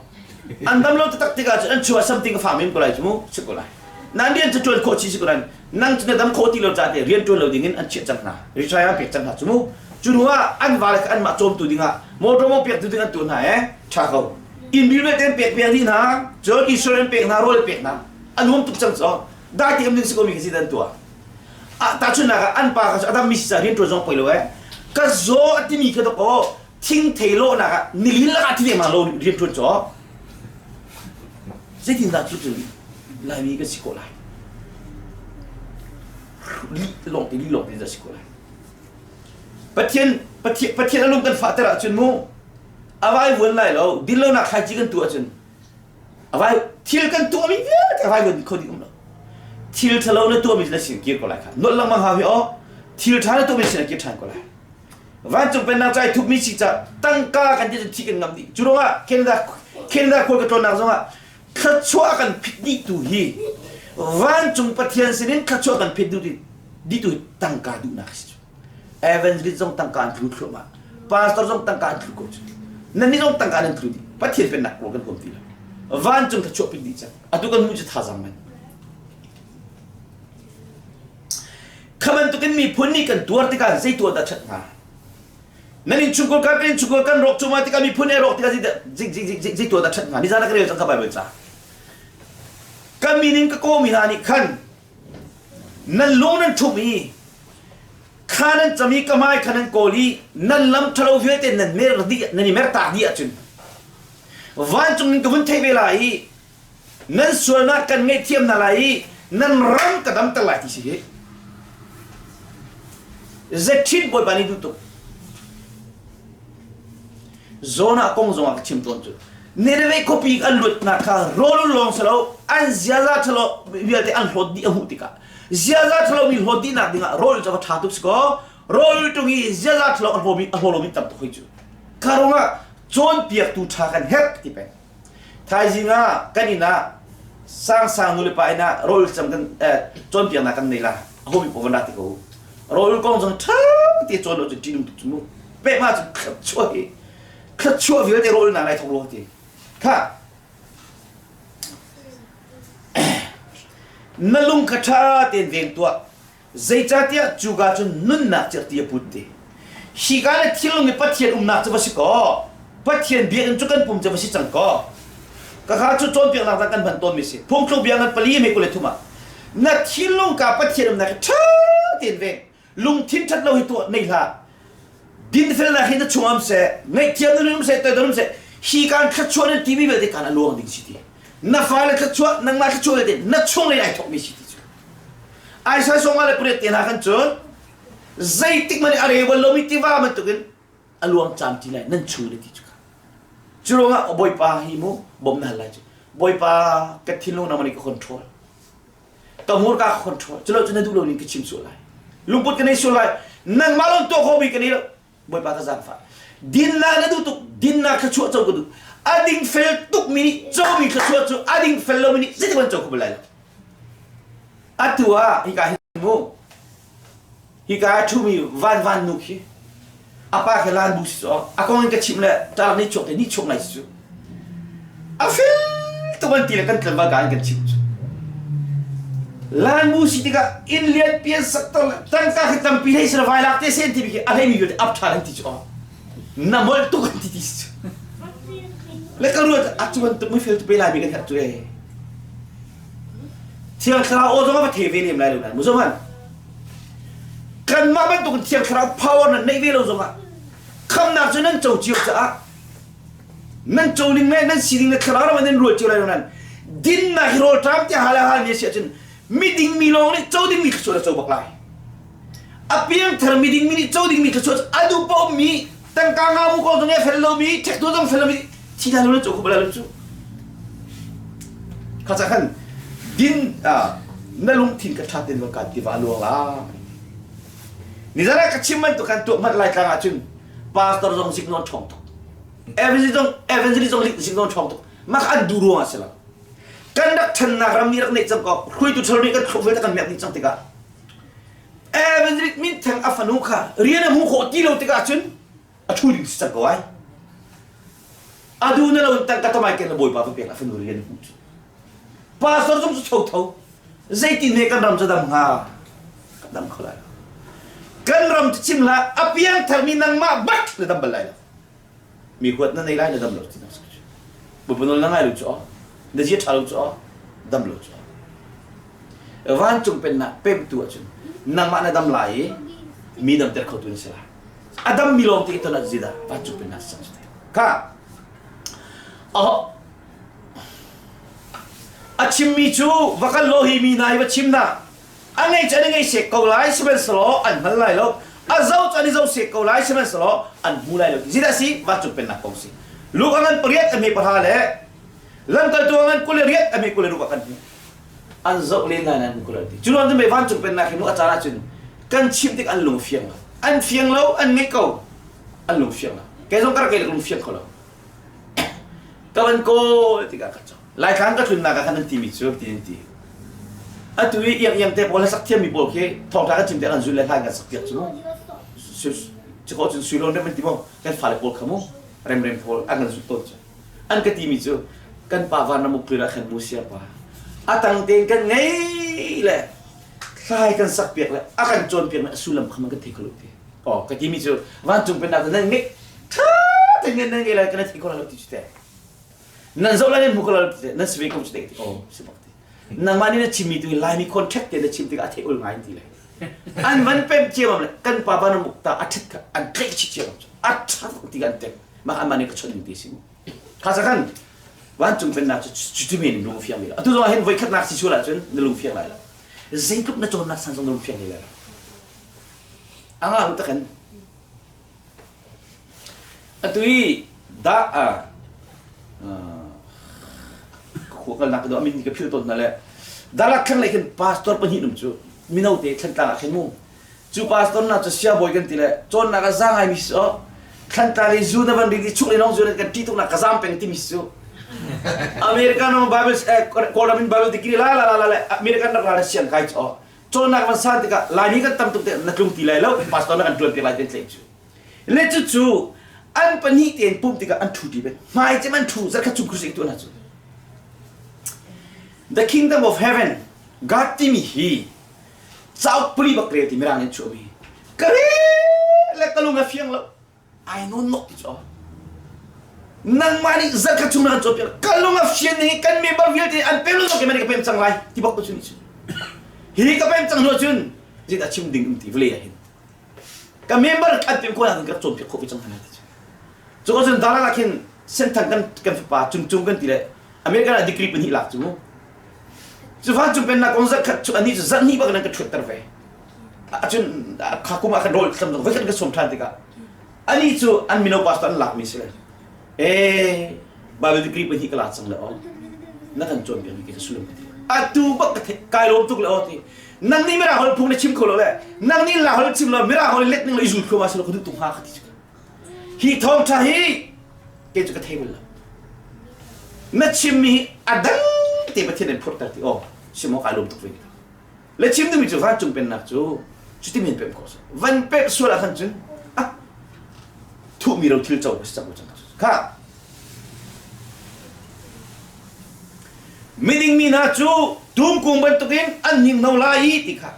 An dam lo taktak tikah cun an chuah something a fam in ko lai cu mu si ko lai. Nan rian cu ṭuan khawh chih si ko nain nang cu na dam khawh ti lo caah rian ṭuan lo ding in an chiah cang hna. Retire an pek cang hna cu mu. Cu hnu ah an vale kha anmah cawmtu ding ah motor mong pektu ding an tuah hna ee ṭha ko. Inn bil vialte an pek piak dih hna. Cun insurance an pek hna, rawl an pek hna. A nuam tuk cang cu. Dai ti um ding si ko mi khi si an tuah. Ah tahchunhnak ah an pa kha cu a dam mi si caah rian ṭuan zong poi lo ee. Ka zaw a timi kha dawkaw thingthei lawhnak ah nilin lakah thi lengmang lo rian ṭuan cu. Zeitindah cu cu Laimi kan si khawh lai? Lih lawngte lih lawngte dah si khawh lai? Pathian Pathian Pathian a lung kan fahter ahcun mu a vaivuan lai lo dinlonak thlaici kan tuah ahcun a vai thil kan tuahmi vialte a vaivuan kho ding um lo thil ṭhalo na tuahmi na sin kir ko lai kha nolh lengmang hau hi aw thil ṭha na tuahmi sin a kir ṭhan ko lai Vancung pennak ca i thupmi si ca tangka kan ti cun thi kan ngam dih cu ruangah Canada Canada khual ka tlawnnak zongah thluachuah kan phit dih tu hi vancung Pathian sinin thluachuah kan phit dih dih tu hi tangka duhnak si cu evangelist zong tangka an tlu thluahmah pastor zong tangka an tlu ko cu nannih zong tangka nan tlu dih Pathian pennak kawl kan huam ti lo vancung thluachuah phit dih cang atu kan hmuh cu thazang man Kha bantukin miphun nih kan tuar tikah zei tuah dah ṭhat hnga? Nan innchungkhar kan kan innchungkhar kan rawk cuahmah tikah miphun e rawk tikah zei zei tuah dah ṭhat hnga? Nizan ah ka rel cang kha Baibal ca. Ka min in ka kawmi hna nih khan nan lung nan ṭhumh i kha nan cam i ka hmai kha nan kawl i nan lam ṭhalo vialte nan mer dih nan i mertak dih ahcun vancung in ka vun theih ve lai i nan sualnak kan ngaihthiam hna lai i nan ram ka damter lai ti si hi zethin bawipa nih duh tuk Jonah kong zongah ka chim tawn cu Nineveh khuapi an luatnak kha rawl lawng si lo an ziaza ṭhalo vialte an hlawt dih a hmuh tikah ziaza ṭhalo mi hlawt dihnak dingah rawl cu a va ṭha tuk si kaw rawl ṭung i ziaza ṭhalo a hlawmi a hlaw lomi tam tuk hoi cu kha ruangah cawnpiaktu ṭha kan herh ti peng Thaizing ah kan inn ah sangsang nulepa inn ah rawl cam kan cawnpiaknak kan nei la. A homi paoh van ra ti ko. Rawl kong zong ṭha te cawn lo cun ṭihnung tuk cu mu. Peh ma cun thluachuah hi thluachuah vialte rawl nak lai thok lo ti. Kha na lung kha ṭha tein veng tuah. Zeicahtiah cuka cun nunnak cerhti a put ti. Hika le thilnung i Pathian umnak cu va si kaw, Pathian biakinn cu kan pum cu va si cang kaw, kakha cu cawnpiaknak dang kan hman tawnmi si. Phungthluk bia ngan pali me 23 ah na thinlung ka Pathian umnak hi ṭha tein veng. Lungthin ṭhat lo hi tuah nei hlah. Dinfelnak hi na chung um seh, ngaihthiam nun um seh, toidor um seh, hi kan thluachuah nan timi vialte kan a luang ding si ti. Na fale thluachuah, nangmah thluachuah vialte na chung lei ai thawkmi si ti cu. Isaiah sawmnga le pariat te hna khan cun zeitik hmanh a re bal lomi tiva bantukin a luang cam ti lai nan chung le ti cu cu ruangah bawipa hi mu bawm na hal lai cu bawipa ka thinlung nangmah nih ka control ka hmurka ka control culo cu na duh lo ning ka chim sual lai lungput ka nei sual lai nangmah lawng tuah khawhmi ka nei lo Bawipa ka zaangfah. Dinnak na duh tuk, dinnak thluachuah co ka duh. A dingfel tukmi nih comi thluachuah cu a dingfel lomi nih zeitik an co kho bal lai lo. Atu ah hika hin mu hika ah ṭhumi van van nu khi a pa khi lan bu si cu a kong in ka chimh le ṭalak nih chuak te nih chuak ngai si cu a fel tuk an ti le kan tlangval ka in kan chimh cu. Laimu si tikah inn lian pian sak tangka khi tampi hlei sila vai lak te sen ti khi a hlei mi vialte ap ṭha an ti cu na molh tuk an ti ti cu le ka ruat a cu bantuk mi fel tu pe lai mi kan herh cu e Thiang Thlarau aw zong a va thei ve lem lai lo nan mu zong han kanmah bantuk in Thiang Thlarau power nan neih ve lo zongah khamnak cu nan co cio caah nan co ning le nan sining le thlarau ram nan rual cio lai lo nan dinnak hi rawl ṭam tiah hal hal mi a si ahcun miding mi lawng nih co ding mi thluachuah na co bak lai a piangthar miding mi nih co ding mi thluachuah a duh paoh mi tangka nga mu ko zong e fel lo mi ṭhektu zong fel lo mi thi hna lo co kho bal lo cu kha ca khan din na lungthin ka ṭha ten ka tiva luang la nizan ah ka chim bantuk kan tuah hmanh lai tlang ahcun pastor zong ziknawn ṭhawng tuk evangelist zong evangelist zong ziknawn ṭhawng tuk mah kha an duh ruang ah si lo kan rak ṭhannak ram nih rak neih cang ko hruaitu ṭhalo nih kan thluk vialte kan miak dih cang tikah evangelist minthang a fanu kha rian a hmuh khawh ti lo tikah cun a ṭhu ding si cang ko ai a duh na lo in tangka tamai ken na bawipa va pek a fanu rian a hmuh cu pastor zong cu tho tho Zeitin he kan ram cu dam hnga? Kan dam kho lai lo. Kan ram cu chim hlah, a piangtharmi nangmah bak na dam bal lai lo. Mi huat na nei lai na dam lo ti nak Bawipa nawl na ngai lo cu aw. Na zia ṭha lo cu aw. Dam lo cu aw. Vancung pennak pemtu ahcun nangmah na dam lai i mi damter khotu na si lai. A dammi lawng te i ton ah zeidah vancung pennak sang cu Kha A chimmi cu va kal law hi mi hna hi va chim hna. A ngei cu an i ngei sek ko lai, sihmanhsehlaw an hngal lai lo. A zoh cu an i zoh sek ko lai, sihmanhsehlaw an hmu lai lo. Zeidah a si? Vancung pennak kong si. Luka ngan pariat a hme pahra le lamkaltu a ngan 28 a hme 26 ah kan hmuh. An zoh len lai nan kul ti. Cu ruang cu mei vancung pennak hi nu a caan ahcun kan chim tik an lung fiang lo. An fiang lo, an ngeih ko. An lung fiang lo. Kei zong ka rak lung fiang kho lo. Ka van kawl tikah ka cawk. Laitlang ka tlunnak ah khan an timi cu ti an ti. Atu i iang iang te pawl hlasak thiammi pawl khi thawngṭha kan chim tiah kan zul le hla in kan sak piak cu mu. Cu ko cun suilawn rem an ti mu. Kan fale pawl kha mu remrem pawl an kan zulh tawn cu. An ka timi cu kan pa van ram uk ah khan mu sia pa. A tang tein kan ngei le hlai kan sak piak le a kan cawnpiak le a sullam kha man kan thei kho lo ti. Oh ka timi cu vancung pennak nan ngeih ṭha tein nan ngei lai kan thei kho lo ti cu teh. Nan zoh lai nan hmu ko lo ti teh. Nan si ve ko cu teh. Oh si bak ti. Nangmah nih na chimmi tu Laimi contract te na chim tikah a theih ul ngai ti le. An van pem ciamam le kan pa van muk ta a ṭhit kha an tlaih chih ciamam cu. A ṭha tuk ti an tek. Mah anmah nih ka chawnh ding ti si mu. Kha sa khan vancung pennak cu cuti men lung fiang mi lo. Atu zong ah hin voi khatnak si sual ahcun na lung fiang lai lo. Zeitluk na cawnnak san zong na lung fiang lai lo. A nga lu takin atu i dah a khua kalnak ka min ka phil tawn hna le dalak thlang lei khin pastor pahnih num cu mino te thlantlang ah khin mu cu pastor na cu siabawi kan ti le cawnnak a za ngai mi si o thlantlang i zu na van ring i chuk le nong zu kan ṭih tuk nak ka zam peng timi si cu American Bible Kawlram in Bible degree la la la la le American rak la le siang kai cu cawnnak van san tikah Laimi kan tam tuk te na tlung ti lai lo pastor na kan ṭuan piak lai ten tlaih cu le cucu an pahnih tein pumh tikah an ṭhu ti ve hmai cem an ṭhu zarkhat chung crusade tuah hna cu The Kingdom of Heaven God timi hi cauk pali bak rel ti mirang in chuahmi ka rel le ka lung a fiang lo ai nawn nok ti cu nangmah nih zarkhat chung na kan cawnpiak ka lung a fian ning kan member vialte an pem lo ke ka pem cang lai ti bak tu cu hi ka pem cang hnu cun zeidah chim ding um ti vawlei ah hin ka member an pem ko nak kan cawnpiak khawh ve cang hna ti cu cu cun dara khin senthang kan kan fapa cung cung kan ti le American ah degree pahnih lak cu cu van cung pennak kong zarkhat cu ani cu zarhnih bak nan ka ṭhutter ve Acun kha kum ah kan rawl tlam voi kan ka sawm ṭhan tikah ani cu an mino pastor an lakmi si le ee Bible degree pahnih ka la cang le aw na kan cawnpiak mi ka sullam ka ti atu bak ka theih kai lawm tuk le aw ti nang nih mirang holh phung na chim kho lo le nang nih la holh chim lo mirang holh let ning lo i zul kho ma si lo ka duh tuk hnga ka ti hi thawngṭha hi kei cu ka thei bal lo na chimmi hi a dang te Pathian in phurhter ti aw simo kai lawm tuk ve Le chim duhmi cu vancung pennak cu cuti men pemh khawh a si. Van pemh sual ah khan cun ah thuhmi ro thil co si cang cang kha. Miding mi hna cu tumkung bantukin an hninghno lai i ti kha.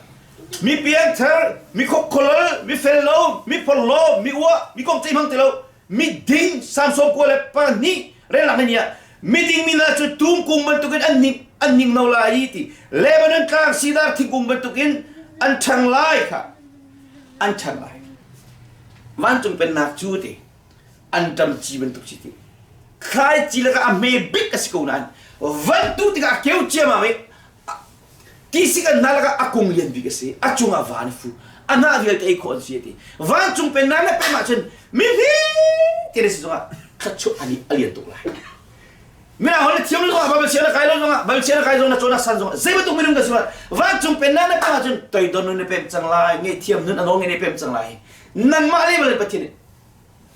Mi piangthar, mi khokkhawlol, mi fello, mi phorhlaw, mi uah, mi kong ceih hmang ti lo, miding Samson 92 relnak ni ah miding mi hna cu tumkung bantukin an ning an hninghno lai i ti Lebanon tlang sidar thingkung bantukin an ṭhang lai kha an ṭhang lai. Vancung pennak cu ti anṭam ci bantuk si ti thlai ci lakah a hme bik a si ko nain vantu tikah a keu ciammam i tisik an hna lakah a kung lian bik a si a cungah van a fu a hnah vialte ei khawh an si a ti vancung pennak na pem ahcun mi ti na si zongah thluachuah ani a lian tuk lai Mirang holh na thiam lo zongah Bible chia na kai lo zongah Bible chia na kai zong na cawn a san zongah zei bantuk minung ka si vancung pennak na pem ahcun toidor nun na pem cang lai ngaihthiam nun a nawl ngei na pem cang lai nangmah le bal Pathian nih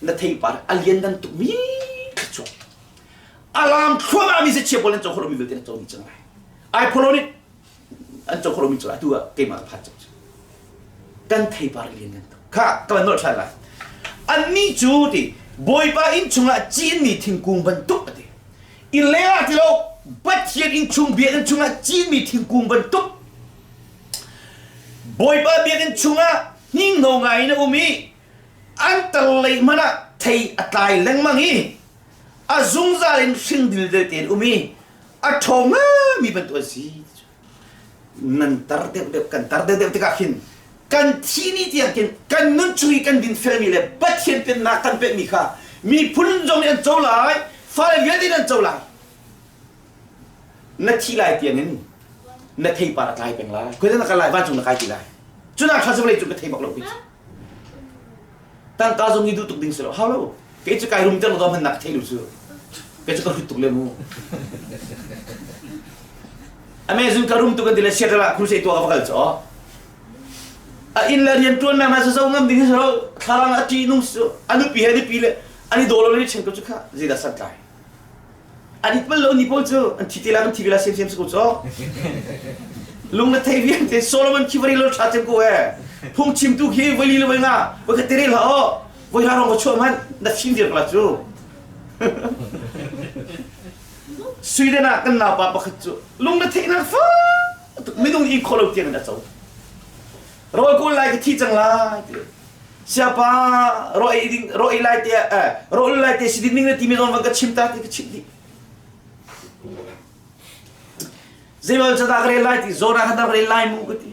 na theipar a lian tuk mi thluachuah alam thluahmah mi chia pawl an co kholo mi vialte na co dih cang lai ai pholo nih an co kholo mi cu atu ah keimah ka phan cang kan theipar lian ngan tuk kha ka van nolh ṭhan lai annih cu ti bawipa inn chungah cinmi thingkung bantuk a ti inn leng ah ti lo Pathian inn chung biakinn chungah cinmi thingkung bantuk Bawipa biakinn chungah hninghno ngai in a um i an tar lei hmanh ah thei a tlai lengmang i a zungzal in hring dildel tein um i a ṭhawng mi bantuk an si nan tar deuhdeuh kan tar deuhdeuh tikah khin kan thi ni tiang khin kan nun chung i kan din felmi le Pathian pennak kan pehmi kha miphun zong nih an co lai fale vialte nih an co lai na thi lai tiangin na theipar a tlai peng lai khoi na kal lai vancung na kai ti lai cunak ṭha cu vawlei cung ka thei bak lo khi tangka zong i duh tuk ding si lo hau lo kei cu kai rum ter lo hman nak thei lu cu kei cu ka hlut tuk le mu Amazon ka rum tuk an ti le Seattle ah crusade tuah ka va kal cu a inn le rian tuan nak na zo ngam ding si lo thlarang a ṭi nung a nupi he nupi le an i daw lo le chen ko cu kha zeidah san tlai An it bal lo ni pawl cu an thi te la kan thi ve la sem sem si ko cu. Lung na thei vialte Solomon khi vari lo tha cem ko he. Phung chimtu khi voi li le voi nga voi khat te rel ha o. Voi ra rong va chuah man na fim dir la cu. Sweden ah kan naupa pakhat cu lung na theih nak fa minung i kholo tiang in a co. Rawl kawl lai ka thi cang lai ti. Siapa ro ei ding ro ei lai te eh ro lai te si ding ning na ti mi zong van ka chim ta ti ka chim dih. Zeimal ca dah ka rel lai ti zona kha dah rel lai mu ka ti.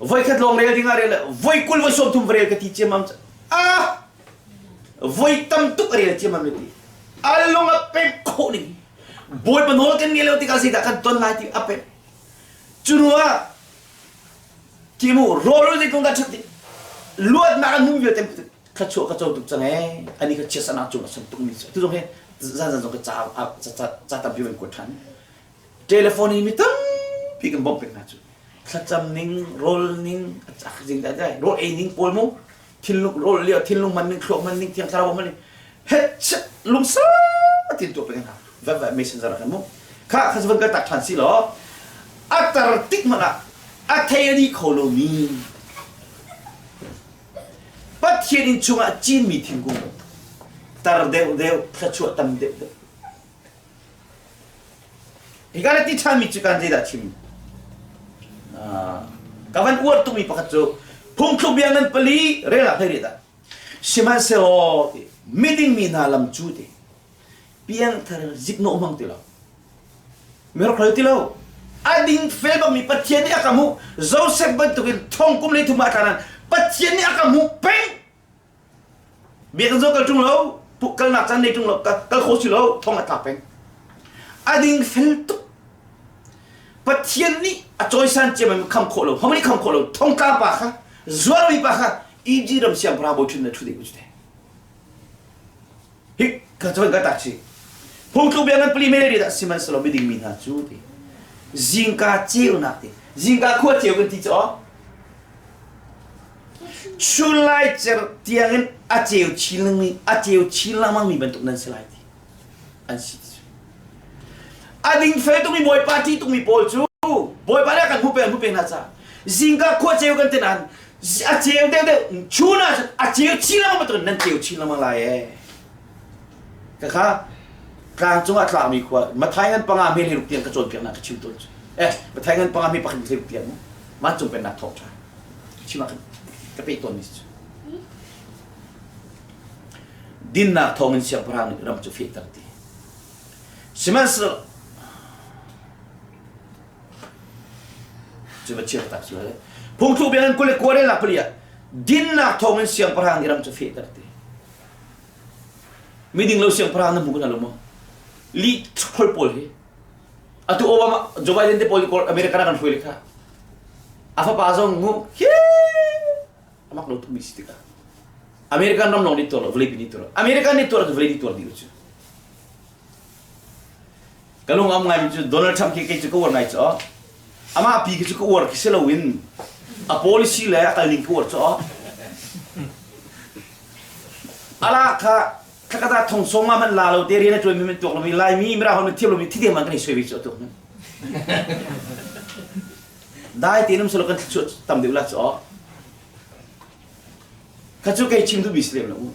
Voi khat lawng rel ding ah rel voi 20 voi 30 va rel ka ti ciammam ah voi tam tuk rel ciammam na ti. A lung a pem khawh ning. Bawipa nawl kan ngei lo tikah zeidah kan ton lai ti a pem. Cu hnu ah Ti mu rawl zei kong dah ṭhat luatnak an hmuh vialte thluachuah ka co tuk cang ee ani ka chia sana cung a san tuk mi tu zong hi zan zan zong ka ca ca ca tampi van kuat ṭhan telephone in mi tampi kan bawmh pek hna cu thlacam ning rawl ning jing dah dai rawl ei ning pawl mu thinlung rawl lio thinlung man ning thluak man ning thiang thlarau man ning het lungsa tin tuah pek hna va va messenger ah khan mu kha kha van kal tak ṭhan si law a tar tik hmanh ah a thei a dih kho lomi Pathian inn chungah cinmi thingkung tar deuh deuh thluachuah tam deuh deuh hika na ti ṭhanmi cu kan zeidah chim ka van uar tukmi pakhat cu phungthluk bia ngan pali rel ah hlei dah sihmanhsehlaw miding mi hna lam cu ti piangthar ziknawh hmang ti lo Miracle ti lo. A ding fel bakmi Pathian nih a ka hmuh. Joseph bantukin thong kum le thum ah tla Pathian nih a ka hmuh peng. Biakinn zong kal ṭung lo, kalnak caan nei ṭung lo, kal kho si lo, thong a tla peng. A ding fel tuk. Pathian nih a cawisan ciammam kham khawh lo, homo nih kham khawh lo, thongtla pa kha, zuarmi pa kha Egypt ram siangpahrang bawi ṭhun na ṭhu ding ku Hi ka cun ka tak si. Phungthluk bia ngan pali mei dah sihmanhsehlaw miding mi hna cu ti. Zingka ceunak ti. Zingka khua ceu kan ti cu aw. Chunlai cer tiangin a ceu chin lengmang a ceu chin lengmang mi bantuk nan si lai ti. An si ti. A ding fel tukmi Bawipa ṭih tukmi pawl cu Bawipa nih a kan hmu peng hmu peng hna ca. Zingka khua ceu kan ti nain a ceu deuh deuh chun ah a ceu chin lengmang bantuk nan ceu chin lengmang lai ee. Ka kha. Tlang cungah tlakmi khua Mathai ngan panga hme hlei ruk tiang ka cawnpiaknak ka chim tawn cu. Eh, Mathai ngan panga hme pakhat hlei ruk tiang mu. Vancung pennak thawngṭha. Chim ah ka peh tawnmi si cu. Dinnak thawngin siangpahrang nih ram cu fehter ti. Sihmanhsehlaw cu va chia tak cu le phungthluk bia in kul le kua relnak pali ah dinnak thawngin siangpahrang nih ram cu fehter ti. Miding lo siangpahrang na hmu ko hna lo maw? Lih phol pawl hi atu Obama Joe Biden te pawl America rak kan hruai le kha a fapa zong mu hi amak lo tukmi si tikah American ram lawng nih tuar lo vawlei pi nih tuar lo American nih tuar vawlei nih tuar dih cu ka lung am ngai mi cu Donald Trump khi kei cu ka uar ngai cu amah pi khi cu ka uar khi si loin a policy le a kalning ka uar cu ala kha thakata thong song ma man la lo te rian a tuan mi man tuak lomi laimi mira hon thiam lomi thi man kan i soi ve cu atuk nan dai te num solo kan thluchuah tam deuh la cu kha cu kei chim duh bi si lem lo mu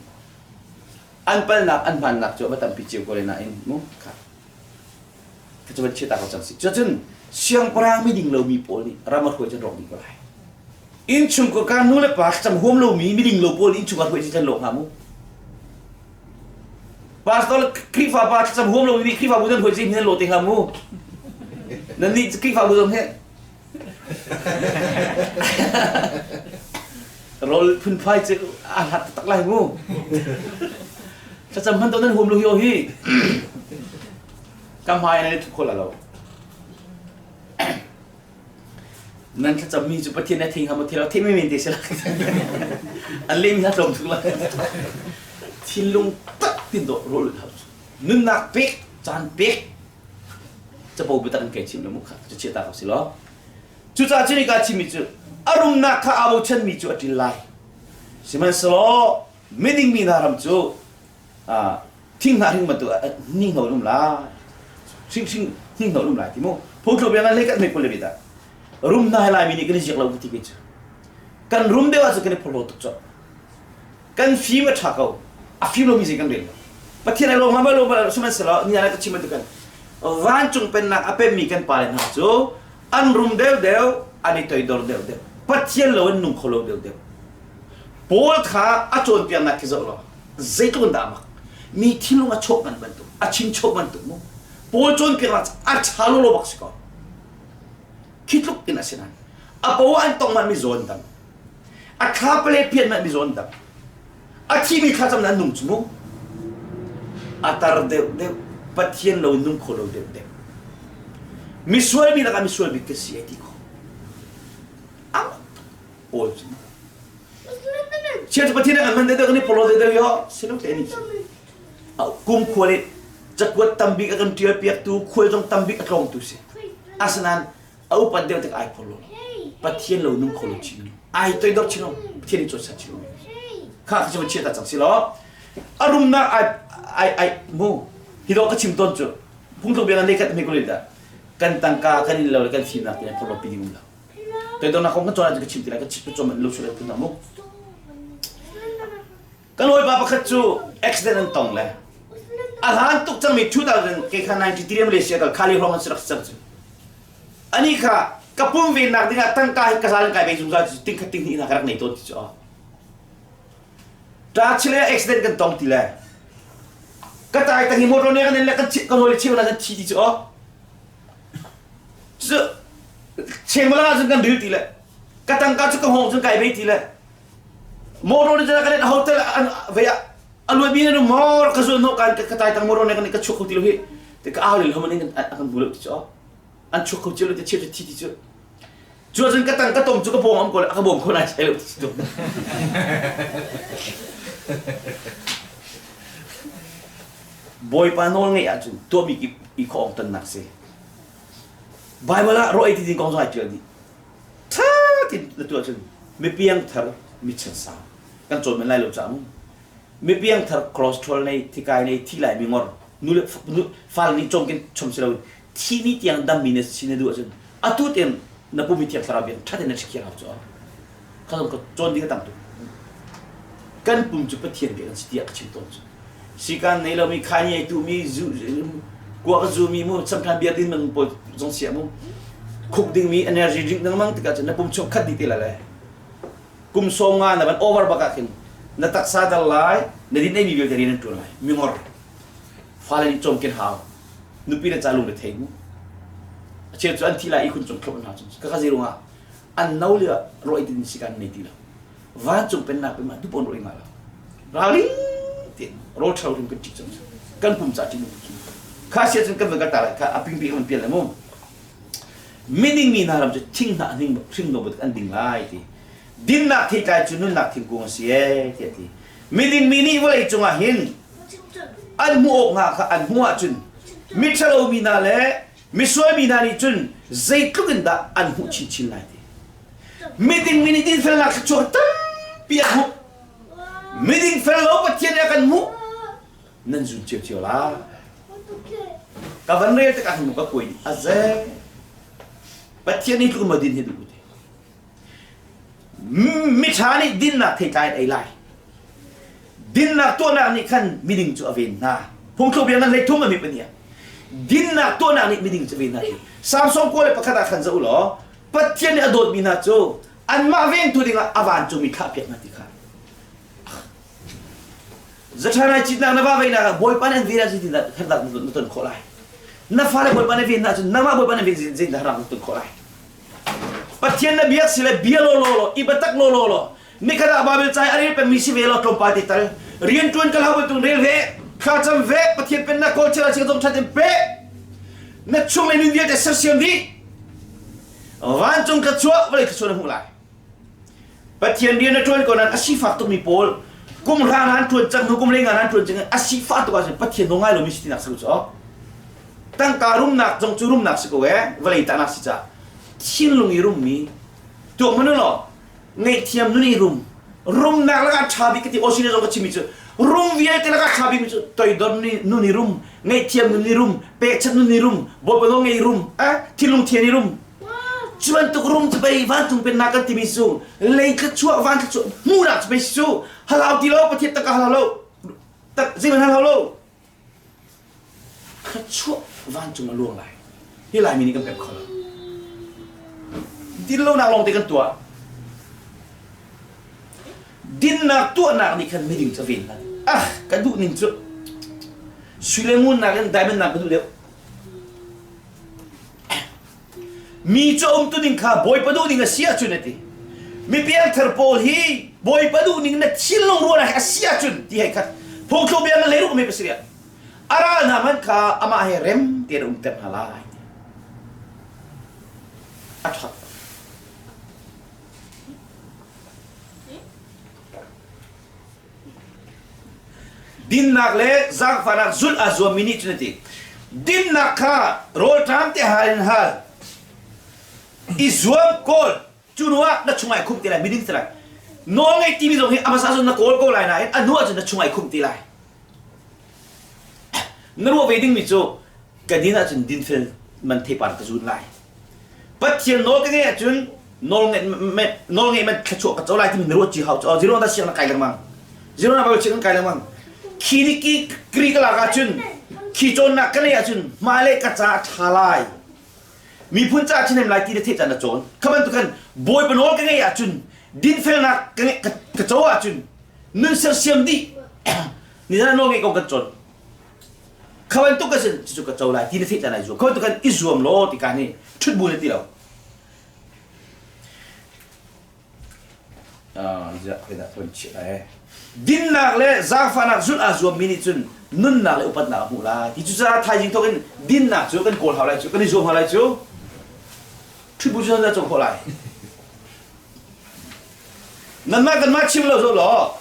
an palnak an hmannak cu a va tampi cio ko le nain mu kha kha cu van chia ta ko cang si cucun siangpahrang miding lomi pawl nih ram a hruai cun rawk dih ko lai innchungkhar ka nu le pa thlacam huam lomi miding lo pawl innchungkhar hruai cun lo hnga mu pastor le Khrihfa pa thlacam huam lomi nih Khrihfabu nan hruai cun nan lo te hnga mu nan nih Khrihfabu zong he Rawl phunphai cu aa hlat taktak lai mu. Thlacam hman to nan huam lo hi o hi. Ka hmai nan i thup kho la lo. Nan thlacam mi cu Pathian na thing ham thil thei men te si la. An le mi ha tlawm tuk la. Thinlung tak tin do rawl hau. Nunnak pek, caan pek, capo biatak in kai chim le mu kha cu chia ta ko si law cucaah cun ka chimmi cu a rumnak kha aa bochanmi cu a ṭil lai sihmanhsehlaw miding mi hna ram cu thinghnah hring bantuk hninghno an um lai hring hring hninghno an um lai ti mu phungthluk bia ngan hlei kan mei kul le bit ah rum hna he laimi nih kan i ziak lo ti ke cu kan rum deuh ahcun kan i phorhlaw tuk cawh Kan fim a ṭha ko. A fim lomi zei kan rel lo. Pathian ai lawm hlah lo sihmanhsehlaw ni ah ka chim bantuk vancung pennak a pemmi kan pale hna cu an rum deuhdeuh, an i toidor deuhdeuh. Pathian lo in nung kho lo deuhdeuh. Paul kha a cawnpiaknak khi zoh law zeitluk in dah a mak. Mi thinlung a chawh man bantuk, a chinchawh bantuk mu. Paul cawnpiaknak a ṭha lawlaw bak si ko. Khi tluk in a si nain a po an tong man mi zawn dang. A thla pale pian mah mizaw an dam. A thimi thlacam na nung cu mu. A tar deuh deuh, Pathian lo nung kho lo deuh deuh. Misual mi lakah misual bik ka si ai ti kho. Amak pawl cu. Chiat Pathian an man deuh deuh ni polo deuh deuh yo silo te ni. Kum khua le cakuat tambik a kan tial piak tu khual zong tambik a tlawng tu si. Asinain a upat deuh tik ai phor lo pathian lo nung kho lo chin ai toidor chin lo pathian nih cawnsan chin lo kha kha cu chia ta cang si lo a rumnak ai ai ai mu hi do ka chim ton cu phungtluk bia nei kat me ko le da kan tangka kan in lo le kan fimnak te phor lo pi ding um lo toidornak kong kan cawn ka chim ti lai ka chim chom lo su le phun mu Kan hawipa pakhat cu accident an tong le a hlan tuk cangmi 2000 ke kha 93 Malaysia kal khali hrawng an si rak si cang cu. Ani kha ka pum vennak dingah tangka hi ka zal in kai bei zungzal cu ting khat ting hnih hna ka rak nei tawn ti cu. Ta chile accident kan tong ti le ka tai tang hi motor ne kan le kan kan hoi le cheu na kan thi ti cu. Cu chengmala cun kan ril ti le ka tangka cu ka hong cun kai bei ti le Motor ni kan hotel an ve a luai bi nan mor ka zul no kan ka tai tang motor ne kan ka chuk kho ti lo hi te ka au le lo man an kan bu lo ti chu an chuk kho chi lo te chi thi ti chu chu cun ka tang ka tom chu ka bom am ko ka bom ko nai sai lo ti chu Bawipa nawl ngeih ahcun tuahmi kip i khawng tonnak si Bible ah ro ei ti ding kong zong ai ṭial dih ṭha tein na tuah cun mipiangthar mi chansau kan cawn men lai lo caah mu mipiangthar cholesterol nei thikai nei thi lai mi ngor nu le fal nih cawm kin chom si loin thi ni tiang dam mi na si na duh ahcun atu tein na pum hi thiang thlarau biak ṭha tein na ṭhikhiar hau cu kha zong ka cawn ding a tam tuk kan pum cu Pathian biak an si tiah ka chim tawn cu. Sikan nei lomi khai ei tumi zu kuak zumi mu samthan bia din man pawl zong sia mu khuk dingmi energy drink lengmang tikah cun na pum chung khat dih te la le kum sawm nga na van over bak ah khin na taksa dal lai na din ei mi vialte rian an tuan lai mingor fale nih cawm ken hau nupi le ca lung le thei mu a cheu cu an thi lai i khun cung thlop hna cun ka ka zirung ah an no le roi tin sikan nei ti lo vancung pennak pe ma dupon roi nga lo ralring tin ro thau ring kan ṭih cang kan pum ca ṭih kha sia cun kan van ta lai kha a pingpi kan pian le mu mining mi hna ram cu thing hna hning hring no an ding lai ti dinnak theitlai cu nunnak thingkung a si e tiah ti miding mi nih vawlei cungah hin an hmuh awk hnga kha an hmuh ahcun miṭhalo mi hna le misual mi hna nih cun zeitluk in dah an hmuh chinchin lai ti miding mi nih dinfelnak thluachuak tampi an hmuh miding fel lo Pathian nih a kan hmuh nan zun cio la ka van rel tikah hin ka kuai a ze Pathian nih tluk ma din hi duh te Miṭha nih dinnak theitlai an ei lai. Dinnak tuahnak nih khan miding cu a ven hna. Phungthluk bia ngan hlei thum a mi pania. Dinnak tuahnak nih miding cu a ven hna ti. Samson kaw le pakhat ah khan zoh law Pathian nih a dawtmi hna cu anmah vengtu dingah a vancungmi thlahpiak hna ti kha. Zaṭha nai citnak na va veihnak ah Bawipa nih an ven ah zeitindah hernak na ton khawh lai? Na fale Bawipa nih ven ahcun nangmah Bawipa nih ven zeitindah hernak na ton khawh lai? Pathian na biak si le bia law law law i biatak law law law nikhat ah Bible ca a rel pengmi si ve law tlawmpal te tal rian ṭuan kal hau bantuk rel ve thlacam ve Pathian pennak kawl chel ah zong ṭhat in pe na chung le nun vialte sersiam dih vancung thluachuah vawlei thluachuah na hmuh lai Pathian rian na ṭuan ko nain a sifak tukmi pawl kum hra nan ṭuan cang hnu kum lenga nan ṭuan cang a sifah tuk ahcun Pathian nawl ngai lomi si tinak si ko cu tangka rumnak zong cu rumnak si ko ee vawlei tahnak si ca thinlung i rummi tuak hmanh law ngaihthiam nun i rum rumnak lakah ṭha bik ka ti Australia zong ka chimmi cu rum vialte lakah ṭha bikmi cu toidor nun i rum ngaihthiam nun i rum pekchanh nun i rum bawipa nawl ngei rum eh thinlung thian i rum Cu bantuk rum cu pei vancung pennak kan timi cu lei thluachuah van thluachuah hmuhnak cu pei si cu halau ti lo Pathian tangka halau lo tak zeihmanh halau lo thluachuah vancung a luang lai hi Laimi nih kan pek kho lo dinlonak lawng te kan tuah dinnak tuahnak nih khan miding cu a ven hna ah ka duh ning cu sui le ngun nakin diamond nak ka duh deuh Mi cu umtu ding kha Bawipa duh ning a si ahcun a ti. Mi piangthar pawl hi Bawipa duh ning na thinlung ruahnak a si ahcun ti hei khat. Phungthluk bia na leiruk mi pasarih a ral hna hmanh kha amah he rem tein a umter hna lai. A ṭhat. Dinnak le zaangfahnak zulh aa zuammi nih cun a ti. Dinnak kha rawlṭam te hal in hal. I zuam kawl. Cu hnu ah na chungah i khumh te lai, miding te lai. Nawl ngeih timi zong hi a hmasa cun na kawl ko lai nain a hnu ah cun na chungah i khumh te lai. Na ruah ve dingmi cu ka din ahcun dinfel man theipar ka zun lai. Pathian nawl ka ngeih ahcun nawlngeih man thluachuah ka co lai timi na ruat ci hau cu zero na siang na kai lengmang zero na siang na kai lengmang khi ni ki kri ka lak ahcun khi cawnnak ka neih ahcun hmailei ka ca a ṭha lai miphun ca chinem lai ti na theih caan na cawn kha bantuk khan bawipa nawl ka ngeih ahcun dinfelnak ka ka co ahcun nun sersiam dih ni zan nawl ngeih ko kan cawn kha bantuk ka sin cucu ka co lai ti na theih caan ai zuam kha bantuk khan i zuam law ti ka nih ṭhut bu na ti lo Dinnak le zaangfahnak zulh aa zuammi nih cun nunnak le upatnak a hmuh lai. Ti cucaah thaizing thawk in dinnak cu kan kawl hau lai cu, kan i zuam hau lai cu. Ṭhutbu cu nan cawk khawh lai. Nanmah kanmah chim lo zo law.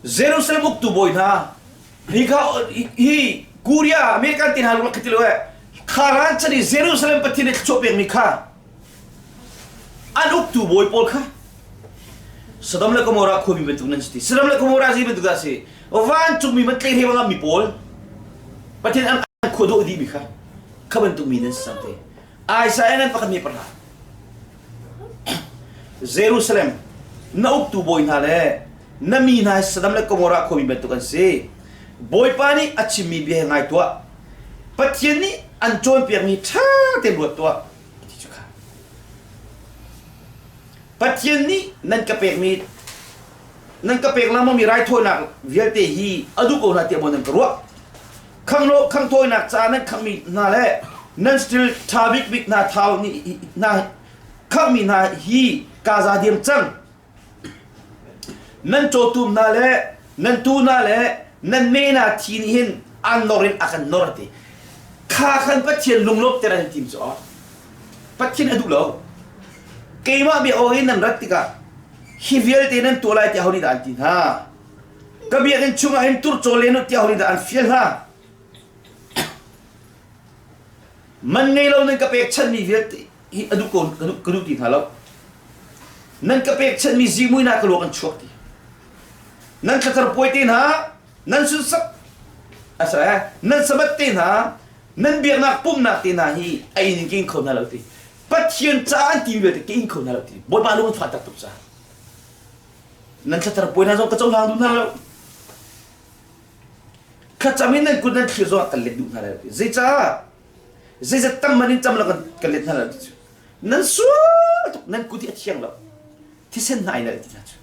Jerusalem uktu bawi hna hi kha hi Korea American ti hna lung rak ti lo eh Kharan chan i Jerusalem Pathian nih thluachuah pekmi kha an uktu bawi pawl kha Sodom le Gomorrah khuami bantuk nan si ti Sodom le Gomorrah zei bantuk dah si vancungmi man tlei hlei mi pawl Pathian an khua dawh dihmi kha kha bantuk mi nan si cang te Isaiah ngan pakhat mi pahra Jerusalem na uktu bawi hna le. Na mi hna hi Sodom le Gomorrah khuami bantuk an si. Bawipa nih a chimmi bia hi ngai tuah. Pathian nih an cawnpiakmi ṭha tein ruat tuah. Ti cu kha. Pathian nih nan ka pekmi nan ka pek lengmangmi raithawinak vialte hi a duh ko hna tiah maw nan ka ruah? Khanglo khangthawinak caah nan khanghmi hna le nan stil ṭha bikbik hna thau nih hna khanghmi hna hi kaa za diam cang. Nan cawtum hna le nan tuu hna le nan me hna thi nih hin an nor in a kan nor a ti. Kha khan Pathian lunglawmhter an tim cu Pathian a duh lo. Keimah bia aw in nan rat tikah hi vialte nan tuah lai tiah ho nih dah an ti hna? Ka biakinn chungah hin turcaw len u tiah ho nih dah an fial hna? Man ngei lo nan ka pekchanhmi vialte hi a duh ko ka duh ti hna lo. Nan ka pekchanhmi zihmui hna ka luak an chuak ti. Nan thlacar puai te hna, nan sunsak asa nan sabat te hna, nan biaknak pumhnak te hna hi a in in kho hna lo ti. Pathian ca an ti vialte ka in kho hna lo ti. Bawipa lung an fah tak tuk ca. Nan thlacar puai hna zong ka cohlang duh hna lo. Thlacam in nan kut nan thlir zongah kan let duh hna lai lo. Zeicah? Zeizat tam man in cam lo kan let hna lo ti cu. Nan sual tuk, nan kut hi a thiang lo. Thisen hna ai nal ti hna cu.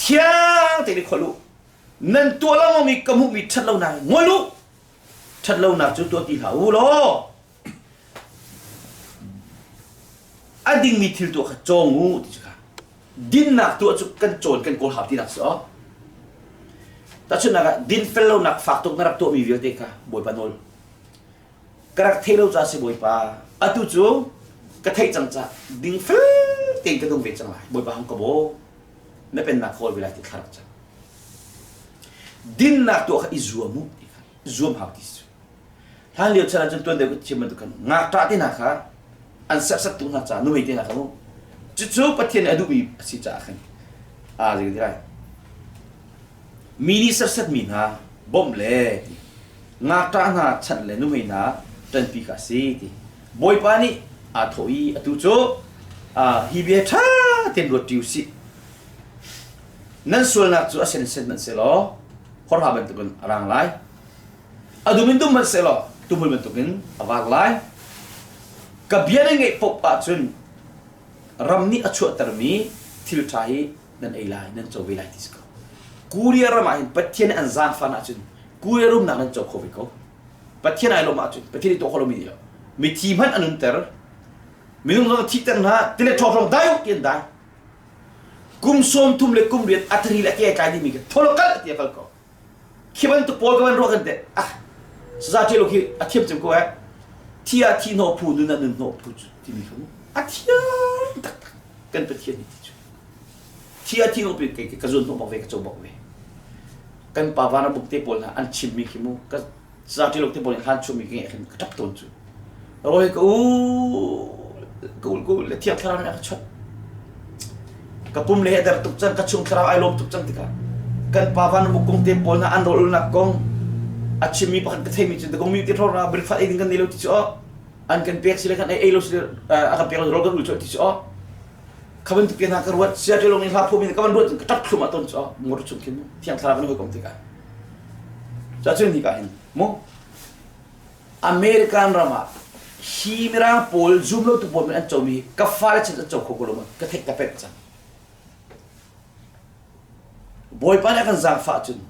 Thiang tein i kholh u. Nan tuah lengmangmi ka hmuhmi ṭhat lonak ngol u. Ṭhat lonak cu tuah ti hlah u law a dingmi thil tuah kha cawng u ti cu kha. Dinnak tuah cu kan cawn kan kawl hau tinak si aw. Tahchunhnak ah dinfel lonak fak tuk na rak tuahmi vialte kha Bawipa nawl. Ka rak thei lo ca si Bawipa. Atu cu ka theih cang ca dingfel tein ka nung ve cang lai. Bawipa hong ka baw. Na pennak kawl ve lai ti thla rak cang. Dinnak tuah kha i zuam u ti kha zuam hau ti si. Hlan lio chan ahcun tuan deuh ka chim bantuk khan ngakṭah te hna kha an serhsat tuk hna caah nuhmei te hna kha mu cucu Pathian nih a duhmi a si caah khan aa zei lai mi nih serhsatmi hna bawmh le ti ngakṭah hna chanh le nuhmei hna ṭanpi kha a si ti Bawipa nih aa thawh i atu cu hi bia ṭha tein ruat ṭi usih nan sualnak cu a sensen hmanh sehlaw horha bantukin a rang lai A dum in dum hmanh sehlaw tuhmui bantukin a vak lai. Ka bia nan ngeih paoh ahcun ram nih a chuahtermi thil ṭha hi nan ei lai, nan co ve lai ti si ko. Korea ram ah hin Pathian nih an zaangfah ahcun Korea rumnak nan co kho ve ko. Pathian ai lawm ahcun Pathian nih tuah khawh lomi nih mithi hmanh a nunter, minung zong a thihter hna, tilet ṭhawng dai u ti an dai. Kum 30 le kum riat a thari le a ke ai tlai dingmi kha tholo kal ti a kal ko. Khi bantuk pawl ka van ruah kan te ah saza ṭial khi a thiam cem ko eh thi ah thi hnawh phu nun ah nun hnawh phu cu timi kha mu a thiam taktak kan Pathian nih ti cu thi ah thi hnawh pi ka zun hnawh bak ve ka co bak ve kan pa van a buk te pawl hna an chimmi khi mu ka saza ṭial te pawl nih hlan chungmi ka ngeih khin ka ṭap tawn cu Rawi ka u ka ul ka ul le thiang thlarau nih a ka chawnh. Ka pum le a der tuk cang, ka chung thlarau ai lawm tuk cang tikah kan pa van muk kong te pawl hna an rawl ulnak kong a chimmi pakhat ka theimi cu dagong mi ti hrawng ra breakfast ei ding kan nei lo ti cu aw an kan pek sile kan ei ei lo sile a kan pek lo rawl kan ul cu ti cu aw kha bantuk te hna ka ruat sia te long in hla phumi ka van ruat ka ṭap thlum ah ton cu aw motor chung khin thiang thlarau kan hawikom tikah ca cun hi ka hin mu American ram ah hi mirang pawl zumlotu pawl nih an comi hi ka fale chan an co kho ko lo maw ka theih ka pemh cang. Bawipa nih a kan zaangfah cun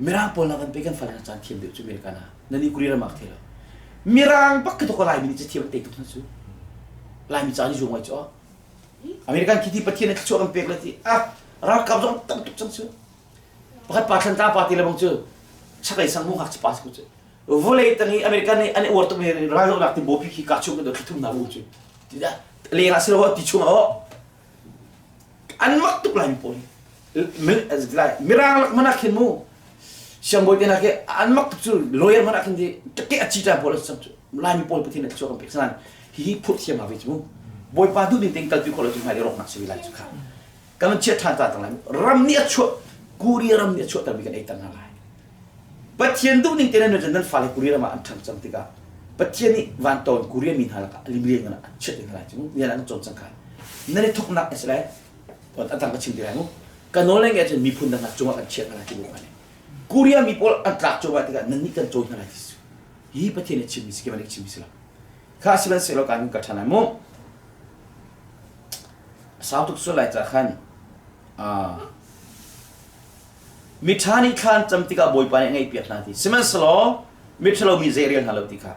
mirang pawl na kan pe kan fale na caan thiam deuh cu American ah na ni Korea ram ah ka thei lo. Mirang bak ka tuk Laimi nih cathiam an tei tuk hna cu. Laimi ca an i zuam ngai cu. American khi ti Pathian nih thluachuah kan pek le ti ah ralkap zong tam tuk cang cu. Pakhat pa thlan pa ti le bang cu chaklei sang mu ngakchia pa si cu. Vawlei tang i American nih an i uar tukmi raldohnak ti bawpi khi ka chung kan thli thum na bu cu. Ti dah leng ah si lo ti chung ah an mak tuk lai mi pawl hi. Mirang lak mana khin mu siangbawi te na ke an mak tuk cu lawyer mana khin di ke a chi ta pawl an cu Laimi pawl pathian na chuak an pek sanan hi hi phurh thiam ha ve cu Bawipa duh ning tein kalpi khawh lo cu hmai rawk nak si lai cu kha kan chiat ṭhan ta tang lai ram nih a chuah Korea ram nih a chuahtermi kan ei tang hna lai Pathian duh ning tein nan nan fale Korea ram ah an ṭhang cang tikah Pathian nih van tawn Korea mi hna lakah limlian ngan an chiat hna lai cu nian an cawn cang kha nan i thoknak a si lai. A dang ka chim ti lai mu. Ka nawl ngai cun miphun dang hna cungah kan chiah hna lai ti bu nih. Korea mi pawl an tlak cuahmah tikah nan nih kan cawi hna lai ti cu. Hi Pathian nih chimmi si keimah nih chimmi si lo. Kha sihmanhsehlaw kan ka ṭhan lai mu. Sau tuk sual lai ca khan miṭha nih thla an cam tikah Bawipa nih a ngaihpiak hna ti. Sihmanhsehlaw miṭhalo mi zei rel hna lo ti kha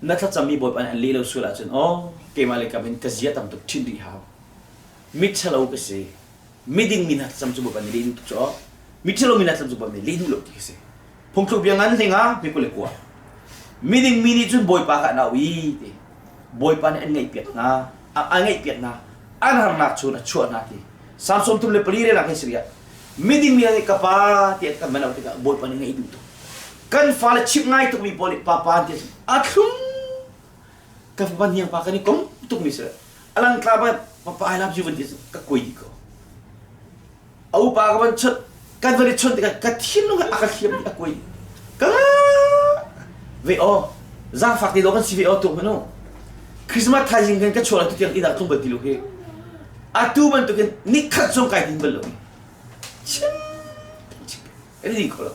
na thlacammi Bawipa nih an leh lo sual ahcun aw keimah le kam in ka zia tam tuk ṭhinh rih hau. Miṭhalo ka si. Miding mi hna thlacam cu Bawipa nih leh duh tuk cu aw. Miṭhalo mi hna thlacam cu Bawipa nih leh duh lo ti ka si. Phungthluk bia ngan hlingah mi 29. Miding mi nih cun Bawipa kha an auh i ti. Bawipa nih an ngaihpiak hna, a ngaihpiak hna, an harnak chun a chuah hna ti. Salm 34 relak hi si Miding mi nih ka pa tiah kan van auh tikah Bawipa nih ngaih duh tuk. Kan fale chimh ngai tukmi pawl nih papa ti a thlum ka fapa hniang pa kan i kom tukmi si. Alang tla ba papa I love you van ti ka kuai dih ko. A upa ka van chawnh kan van i chawnh tikah ka thinlung a ka hliam dih a kuai ka ve aw zaangfak ti lo kan si ve aw tuk hmanu Christmas thaizing kan ka chuah tu tiang inn ah tlung bal ti lo hi atu bantukin nikhat zong kai din bal lo hi chim chim kan ni kho lo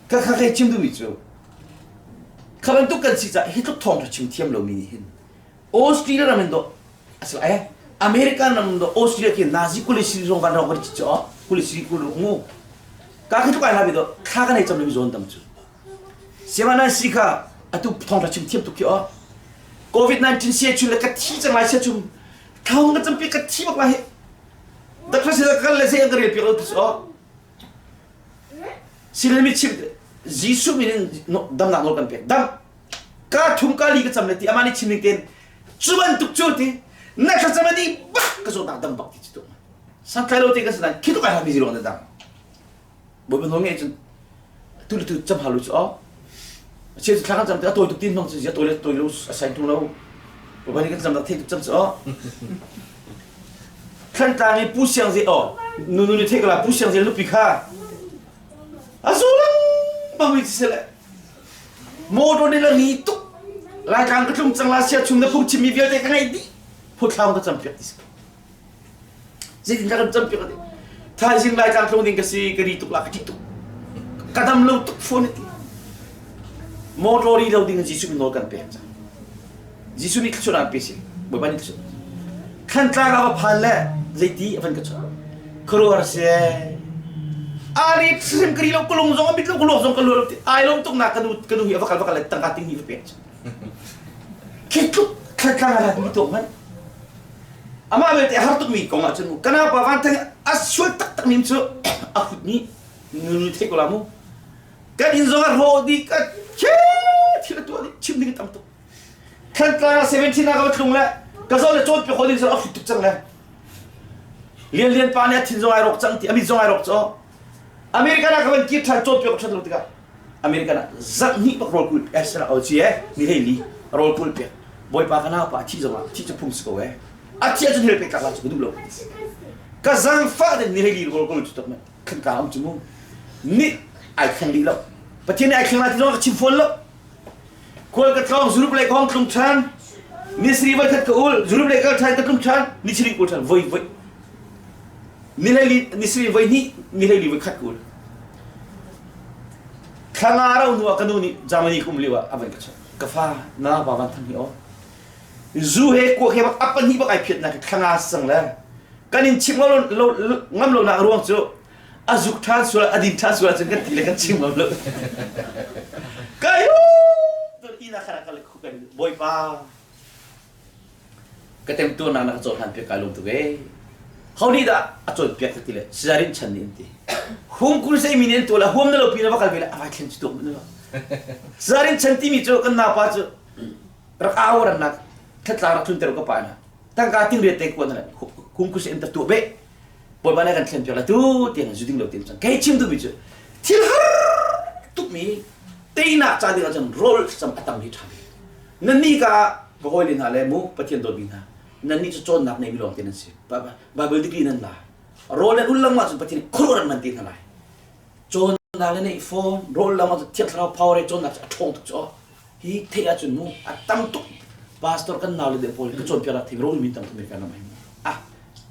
ka kha kai chim duhmi cu kha bantuk kan si caah hi tluk thawng ṭha chim thiam lomi nih hin Australia ram in do asal eh American ram do Australia ki Nazi kulisi zong kan rong kan chi cho kulisi kul mu ka khi tluk ai la bi do thla kan ei cham mi zon tam chu siamana si kha atu thong ra chim thiam tuk khi o covid 19 sia chu le ka thi chang lai sia chu thong ka champi ka thi bak lai doctor si ka le se ka rel pi lo tu o silmi chim Jesuh min in damnak nawl kan pek dam ka thum ka li ka cam le ti amah nih chim ning tein cu bantuk cu ti na thlacam ani bak ka zawtnak dam bak ti ci tu santlai lo te ka sinan khi tuk ai hami zirong na dam bawipa nawl ngeih cun tu le tu cam halu cu o che thla kan cam te a tawi tuk tin hmang cu zia tawi le tawi lo a sai tung lo bawipa nih kan cam dak thei tuk cam cu o Thlantlang i Pu Siang Zi o nunu nih thei ko la Pu Siang Zi nupi kha a zu lengmang mi si le motor nih la ni tuk Laitlang ka tlung cang la sia chung na phung chimmi vialte ka ngaih dih phutthlam ka cam piak ti si zeitin ka kan cam piak ti thaizing Laitlang tlung ding ka si ka ri tuk la ka ṭih tuk ka dam lo tuk phone ti motor ri lo ding in Jesuh min nawl kan pek cang Jesuh nih thluachuah an pe si Bawipa nih thluachuah Thlantlang ah va phan le zeiti a van ka chuah khuaruahhar si ari hrim ka ri lo ka lung zong a mit lo ka luak zong ka luak ai lawm tuk nak ka nu ka nu hi a va kal va kal le tangka ting hi va pek khi tluk thlantlang ah mi tuak hmanh amah belte a har tuk mi kong ah cun kana pa van thang a sual taktak nim cu a hut mi nu thei ko la mu kan inn zong a rawh dih ka thil a tuah dih chim ding tam tuk Thantlang ah 17 ah ka va tlung le ka zaw le cawnpiak haw ding a hrut tuk cang le Lian Lian pa nih a thin zong ai rawk cang ti a mit zong ai rawk caw American ah ka van kir ṭhan cawnpiak ṭhan lo tikah American ah zarh hnih bak rawl kul eh sana o ci eh ni hlei li rawl kul pek bawipa ka nau pa thi zong ah thi cu phung si ko eh a thi ahcun hel pek tlak la cu ka duh lo ka zangfah den ni hlei li rawl kul cu tok me khan ka um cu mu ni ai thleng dih lo Pathian nih ai thleng la ti zong ka chim fawn lo Khual ka tlawng Zuruk lei ka hong tlung ṭhan. Ni sarih voi khat ka ul, Zuruk lei kal ṭhan ka tlung ṭhan, ni sarih ul ṭhan voi voi. Ni hleili ni sarih voi hnih, ni hleili voi khat ka ul. Thla nga rau hnu ah ka nu nih Germany ka um lio ah a van ka chawnh. Ka fa na pa van thang hi aw. Zu he kuak he bak a pahnih bak ai phiat nak thla nga sang le kan in chim ngam lo ngam lo nak ruang cu a zuk ṭhan sual a din ṭhan sual ahcun kan ti le kan chim ngam lo kai tun ina khara kal khu kan bawipa ka temtuarnak na ka cohlan piak kai lawm tuk ee ho nih dah a cawn piak ti le sizarin chan nih an ti hung kul sei mi nih an tuah la huam na lo pi na va kal ve le a vai thlen chu tuk na lo sizarin chan timi cu kan napa cu rak au ran nak tlatla rak thun ter ka pa na tangka ting riat te kuan na hung kul sei an ta tuah be Bawipa nih a kan thlenpiak lai tu tiang zu ding lo tiang cun kei chim duhmi cu thil har tukmi teinak ca ding ahcun rawl cam a tam hi ṭha bik nannih ka ka hawile hna le mu Pathian dawtmi hna nannih cu cawnnak neimi lawng te nan si Bible degree nan la rawl nan ul lengmang ahcun Pathian khuaruah nan man te hna lai cawnnak le neih fawn rawl lengmang cu Thiang Thlarau power i cawnnak cu a ṭhawng tuk cu hi theih ahcun mu a tam tuk pastor kan nau le deuh pawl ka cawnpiak rak thei rawl min tam tuk mi kan ram ah.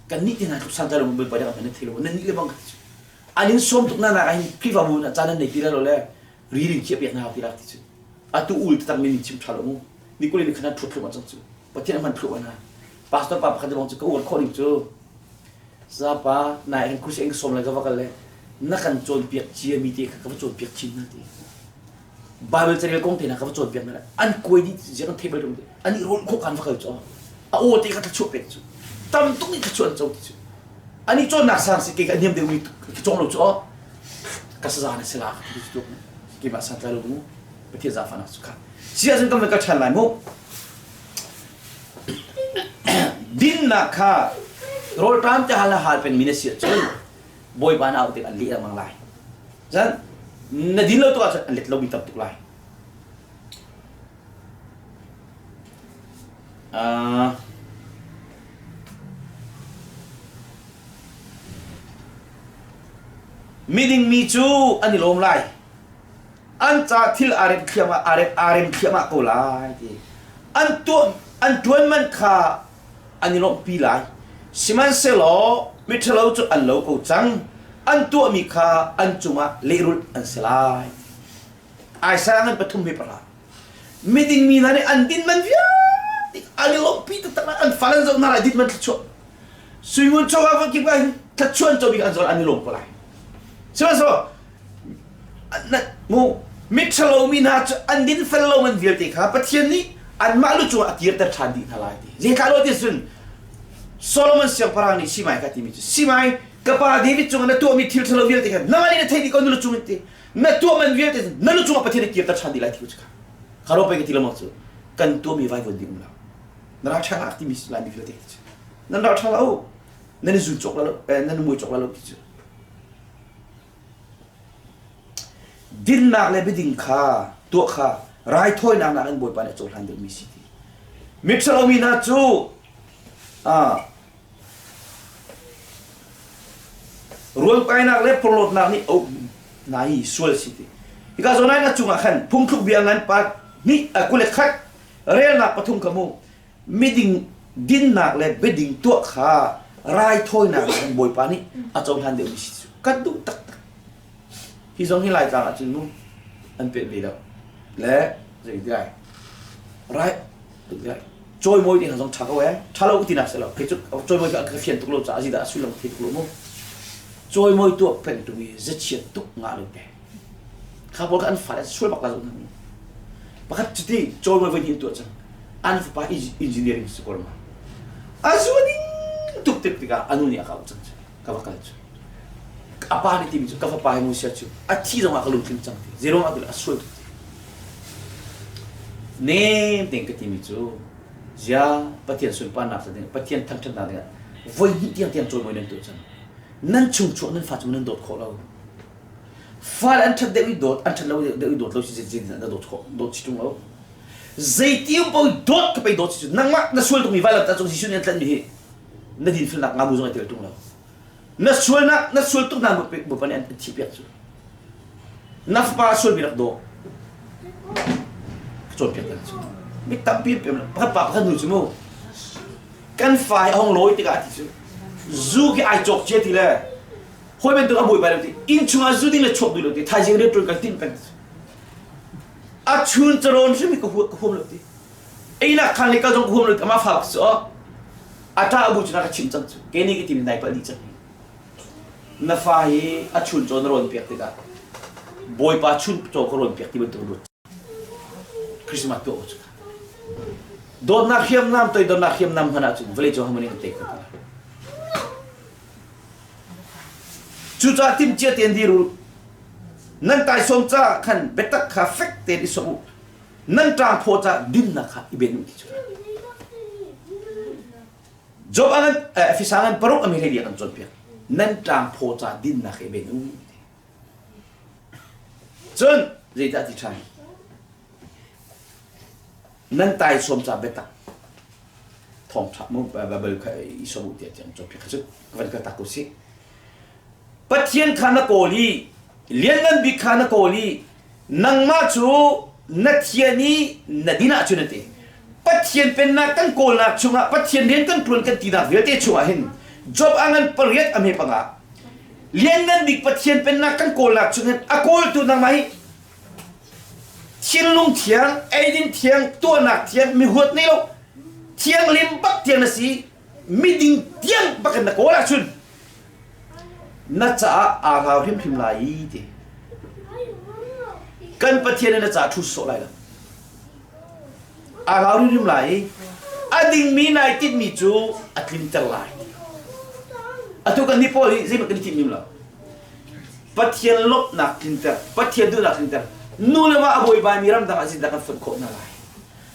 Kan nih te hna tluk santlai lo Bawipa nih a kan thei lo. Nan nih le bang an in sawm tuk na nak ah hin Khrihfabu na caan nan nei ti lo le ririn khiah piak na hau ti lak ti cu. Atu ul taktak min in chim ṭha lo mu. Ni kul in khan an ṭhut thluahmah cang cu. Pathian a hman thluahmah hna. Pastor pa pakhat bang cu ka uar khawh ning cu Zapa nai kan khusi in ka sawm lai ka va kal le na kan cawnpiak cia mi te kha ka va cawnpiak chin hna ti. Bible carel kong te hna ka va cawnpiak hna an kuai dih zia kan thei bal ti an i rawl khawh kan va kal cu a aw te kha thlachuah pek cu tam tuk nih thlachuah an co ti cu ani cawnnak sang si ke ka niam deuh mi ka cawng lo cu aw ka saza na si la ka ti cu tuk keimah santlai lo mu Pathian zaangfahnak cu kha si ahcun kan van kal ṭhan lai mu dinnak kha rawlṭam te hal na hal pengmi na si ahcun Bawipa na auh tik an leh lengmang lai cun na din lo tuk ahcun an let lomi tam tuk lai uh, miding mi cu an i lawm lai an ca thil aa rem thliahmah aa rem aa rem thliahmah ko lai ti an tuah an ṭuan man kha an i lawmhpi lai sihmanhsehlaw miṭhalo cu an lo ko cang an tuahmi kha an cungah lehrulh an si lai Isaiah ngan pathum hi pahra miding mi hna nih an din man vialte an i lawmhpi taktak lai an fal an zoh hna lai din man thluachuah suingun chawva va kip ah thluachuah an comi an zoh an i lawm ko lai sihmanhsehlaw mu miṭhalo mi hna cu an dinfel lo man vialte kha Pathian nih anmah lu cungah a kirter ṭhan dih hna lai ti. Zeithlah lo ti cun Solomon siangpahrang nih Simai kha timi cu Simai ka pa David cungah na tuahmi thil ṭhalo vialte kha nangmah nih na theih dih ko na lu cung in ti na tuah man vialte na lu cungah Pathian nih kirter ṭhan dih lai ti ku cu kha kha ro pei ka ti lo cu kan tuahmi vaivuan ding um lo na ral ṭha lak timi laimi vialte cu nan ral ṭha lo nan i zul cawk la lo nan i muai cawk la lo ti cu Dinnak le biading kha tuah kha raithawinak nakin Bawipa nih a cohlan deuhmi si ti. Miṭhalo mi hna cu ruamkainak le porhlawtnak nih a uk hna hi sual si ti. Hika zawn ah a cungah khan phungthluk bia ngan pa hnih 21 relnak pathum kha mu miding dinnak le biading tuah kha raithawinak in Bawipa nih a cohlan deuhmi si cu kan duh taktak. Hi zong hi Laitlang ahcun mu an peh ve lo. Le zei ti lai rai lai cawimawi ti hna zong ṭha ko ee ṭha lo ti nak si lo kei cu cawimawi ka ka fian tuk lo caah zidah a sullam thei tuk lo mu cawimawi tuah peng tung i zachiat tuk ngah lo te Kha pawl kha an fale sual bak la zoh hna. Pakhat cuti cawimawi voi hnih an tuah cang. An fapa engineering si ko ma. A zuaning tuk tik tikah a nu nih a ka auh cang cu. Ka va kal cu. A pa nih timi cu ka fapa hi musia cu a thi zong ah ka lungtling cang ti. Zeiruang ah ti a sual tuk ti. Nem tein ka timi cu zia Pathian sunparnak sa ding Pathian thangṭhatnak dingah voi hnih tiang tiang cawimawi nan tuah cang. Nan chung chuah nan fa cu nan dawt khawh lo. Fale an ṭhat deuh i dawt, an ṭhat lo deuh i dawt lo si zeitin na dawt khawh, dawt si ṭung lo. Zeiti um paoh dawt ka pei dawt si cu nangmah na sual tukmi vailam ta cung Jesuh nih an tlanhmi hi na dinfelnak ngamu zong ai tel ṭung lo. Na sualnak na sual tuk na Bawipa nih an thihpiak cu. Na fapa sualmi rak daw. Ka cawnpiak kan cu. Mi tampi an pem lo. Pakhat pa pakhat nu cu mu. Kan fa hi a hong lawi tikah a ti cu. Zu khi ai cawk cia ti le hawi bantuk a buaibai lo ti inn chungah zu ding le chuak duh lo ti thaizing rian ṭuan kan timh peng a chun carawn hrim hi ka huam lo ti einak khan le kal zong ka huam lo ti amah fa cu a ṭa a bu cu na ka chim cang cu ke nih ka tim nai palh dih cang na fa hi a chun caw na rawn piak tikah bawipa chun caw ka rawn piak ti bantuk ruat Christmas tuah cu dawtnak hriamnam toidornak hriamnam hman ahcun vawlei cung harmony kan tei kho ti lai Cucaah timhcia tein dir u. Nan taisawm caah khan biatak kha fek tein i sawh u. Nan ṭangphaw caah dinnak kha i ben u ti cu. Job ah ngan Efesa ngan paruk a mi hlei kan cawnpiak. Nan ṭangphaw caah dinnak i ben u. Cun zeidah ti ṭhan? Nan taisawm caah biatak thawngṭha mu Bible kha i sawm u tiah tiang cawnpiak kha cu ka van kal tak ko sih. Pathian kha na kawl i lianngan bik kha na kawl i nangmah cu na thian i na din ahcun a ti. Pathian pennak kan kawlnak chungah Pathian rian kan ṭuan kan tinak vialte chungah hin Job a ngan pariat a hme panga. Lianngan bik Pathian pennak kan kawlnak chungin a kawltu nangmah hi thinlung thiang, eidin thiang, tuahnak thiang, mi huat nei lo, thianghlim bak tiang na si, miding tiang bak in na kawl ahcun na caah aa hlau hrimhrim lai i ti. Kan Pathian nih na caah thu sawh lai lo. Aa hlau hrimhrim lai i a dingmi nai tinhmi cu a tlinter lai. Atu kan nih pawl hi zeihmanh kan i tinh lo. Pathian lawmhnak tlinter, Pathian duhnak tlinter. Nu le va a buaibaimi ramdang ah zindah kan fonh khawh hna lai.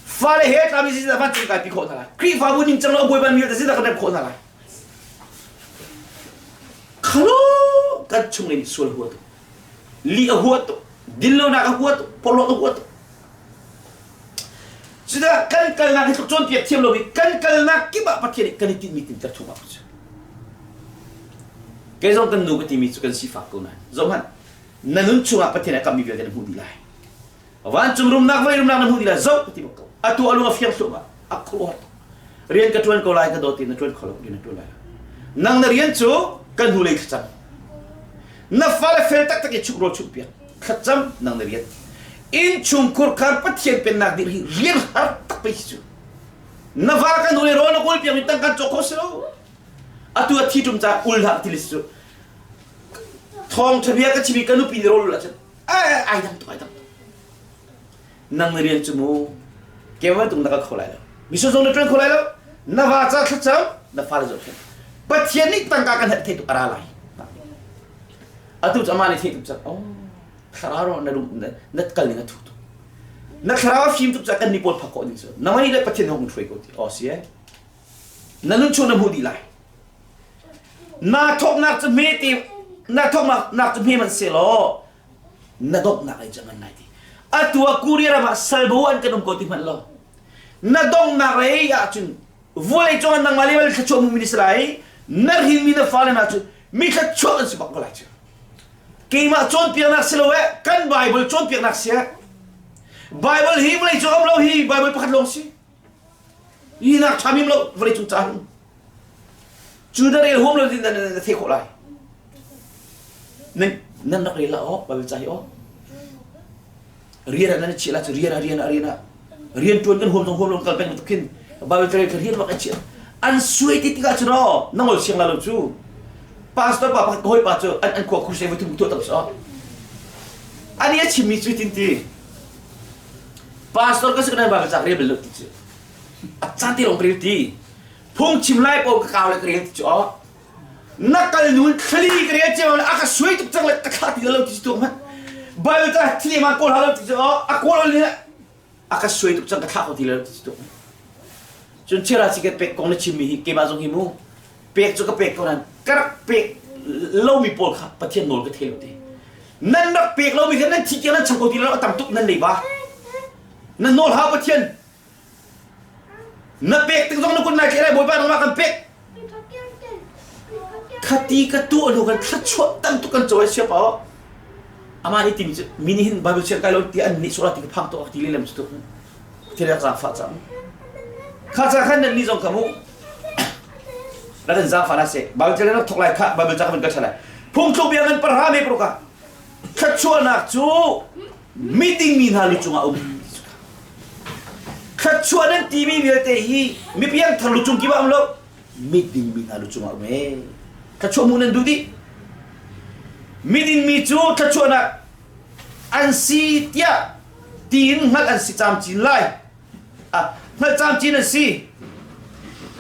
Fale he tlami zindah vancung kaipi khawh hna lai. Khrihfabu ningcang lo a buaibaimi vialte zindah kan remh khawh hna lai. Khalo kan chung in sual hua tuk. Li a hua tuk. Dinlonak a hua tuk. Porhlawt a hua tuk. Cudah kan kalnak hi tluk cawnpiak thiam lomi kan kalnak kip ah Pathian nih kan i tinhmi tinter thum ah cu. Kei zong kan nu ka timi cu kan sifak ko nain zohhmanh na nun chungah Pathian a kammi vialte na hmuh dih lai. Vancung rumnak vawlei rumnak na hmuh dih lai zoh ka ti bak ko. Atu a lung a fiang thluahmah a khuaruahhar tuk. Rian ka ṭuan ko lai ka dawt na ṭuan kho lo rian na ṭuan lai lo. Nang na rian cu kan hnulei thlacam. Na fale fel taktak i chuk rawl chumh piak. Thlacam nang na rian. Innchungkhur khar Pathian pennak dir hi rian har tak pei si cu. Na va kan hnulei rawl na kawl piak mi tang kan cawk kho si lo. Atu a thi ṭum ca ul hlah ti si cu. Thawng ṭha bia ka chim i ka nupi nih rawl ul ahcun ai dang tuk ai dang tuk. Nang na rian cu mu keimah tung na kal kho lai lo. Mission zong na ṭuan kho lai lo. Na va ca thlacam na fale zohkhenh. Pathian nih tangka kan herh thei tuk a ra lai. Atu cu amah nih thei tuk cang. Oh, thlarau ro na lung na kal ning a thu tuk. Na thlarau a fim tuk ca kan ni pawl phak khawh ding cu. Nangmah nih le Pathian hong hruai ko ti. Oh si eh. Na nun chung na hmuh dih lai. Na thawknak cu hme te na thawknak cu hme man se law na donghnak ei cang an lai ti. Atu ah Korea ram ah salbo an kan um ko ti hmanh lo. Na donghnak lei ahcun vawlei cung ah nangmah le bal thluachuah hmumi na si lai. Na hrinmi na fale hna cu mi thluachuah an si bak ko lai cu. Keimah cawnpiaknak si lo eh, kan Bible cawnpiaknak si eh. Bible hi vawlei cung um lo hi Bible pakhat lawng si. Hi nak ṭha mim lo vawlei cung ca hin. Cu na rel huam lo din na na thei khawh lai. Nan nan rak rel la aw Bible ca hi aw. Rian ah nan chiah la cu rian ah rian ah rian ah rian ṭuan kan huam zong huam lo kal peng bantuk khin Bible ca rel kha rian bak an chiah. An suai ti tikah cun aw na ngol siang la lo cu. Pastor pa pakhat ka hawipa cu an an khua crusade voi thum tuah tam si aw. Ani a chimmi cu tin ti. Pastor ka si kan Bible ca rel bal lo ti cu. A caan te lawng ka rel ti. Phungchim lai paoh ka kau le ka rel ti cu aw. Na kal nun thlali ka rel cio a ka suai tuk cang le ka thlah ti lo ti cu tuak hmanh. Bible ca thli ma kawl halo ti cu aw a kawl ni a ka suai tuk cang ka thlah ko ti lo ti cu tuak hmanh. Cun chira si ka pek kong na chimmi hi keimah zong hi mu pek cu ka pek ko nan ka rak pek lomi pawl kha Pathian nawl ka thei lo ti. Nan rak pek lomi kha nan thi tiang nan cham ko ti lo a tam tuk nan leiba. Nan nawl hau Pathian Na pek tik zong na kun nai thleh lai Bawipa nangmah kan pek. Khati ka tuah hnu kan thluachuah tam tuk kan cawi siap aw. Amah nih timi cu mi nih hin Bible chiar kai lo ti an nih sual ti ka phang tuk ti lem cu tuk. Thil rak zaangfah cang. Kha ca khan nan nih zong kha mu. Rak in zaangfah na se. Bible chiar rak thok lai kha Bible ca kan ka chalai. Phungthluk bia ngan parha me pro ka. Thluachuahnak cu miding mi hna lu cungah um. Thluachuah nan timi vialte hi mipiang thar lu cung kip ah um lo miding mi hna lu cungah um ee. Thluachuah hmuh nan duh dih. Miding mi cu thluachuahnak an si tiah tiin hngalh an si camcin lai. Ah, hngalh camcin an si.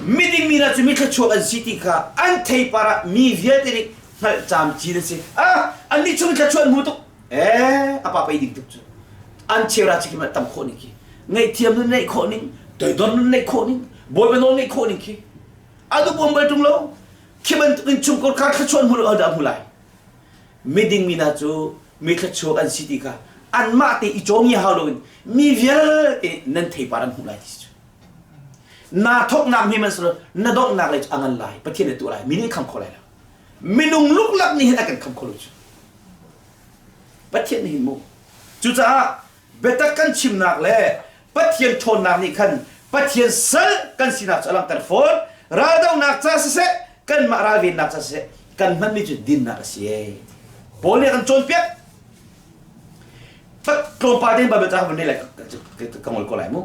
Miding mi hna cu mi thluachuak an si ti kha an theipar ah mi vialte nih hngalh camcin an si. Ah, annih chung thluachuah an hmu tuk. Eh, a pa pei ding tuk cu. An cheura chi khi tam khawh ning khi. Ngaihthiam nun neih khawh ning, toidor nun neih khawh ning, bawipa nawl neih khawh ning khi. A duh bom bal tung lo. Khi bantuk in chungkhar kha thluachuah hmu lo dah hmu lai. Miding mi hna cu mi thluachuak an si ti kha anmah te i cawm i hau loin mi vialte nan theipar an hmuh lai ti cu. Na thoknak hme man na donghnak lei cu a ngan lai. Pathian nih tuah lai. Mi nih kham kho lai lo. Minung luklak nih hin a kan kham kho lo cu. Pathian nih hin mu. Cucaah biatak kan chimnak le Pathian ṭhawnnak nih khan Pathian sal kan sinak cu a langhter fawn. Raldohnak ca siseh, kanmah ralvennak ca siseh kan hmanmi cu dinnak a si ee. Paul nih a kan cawnpiak. Tlawmpal tein Bible ca ka vun rel lai ka ngol ko lai mu.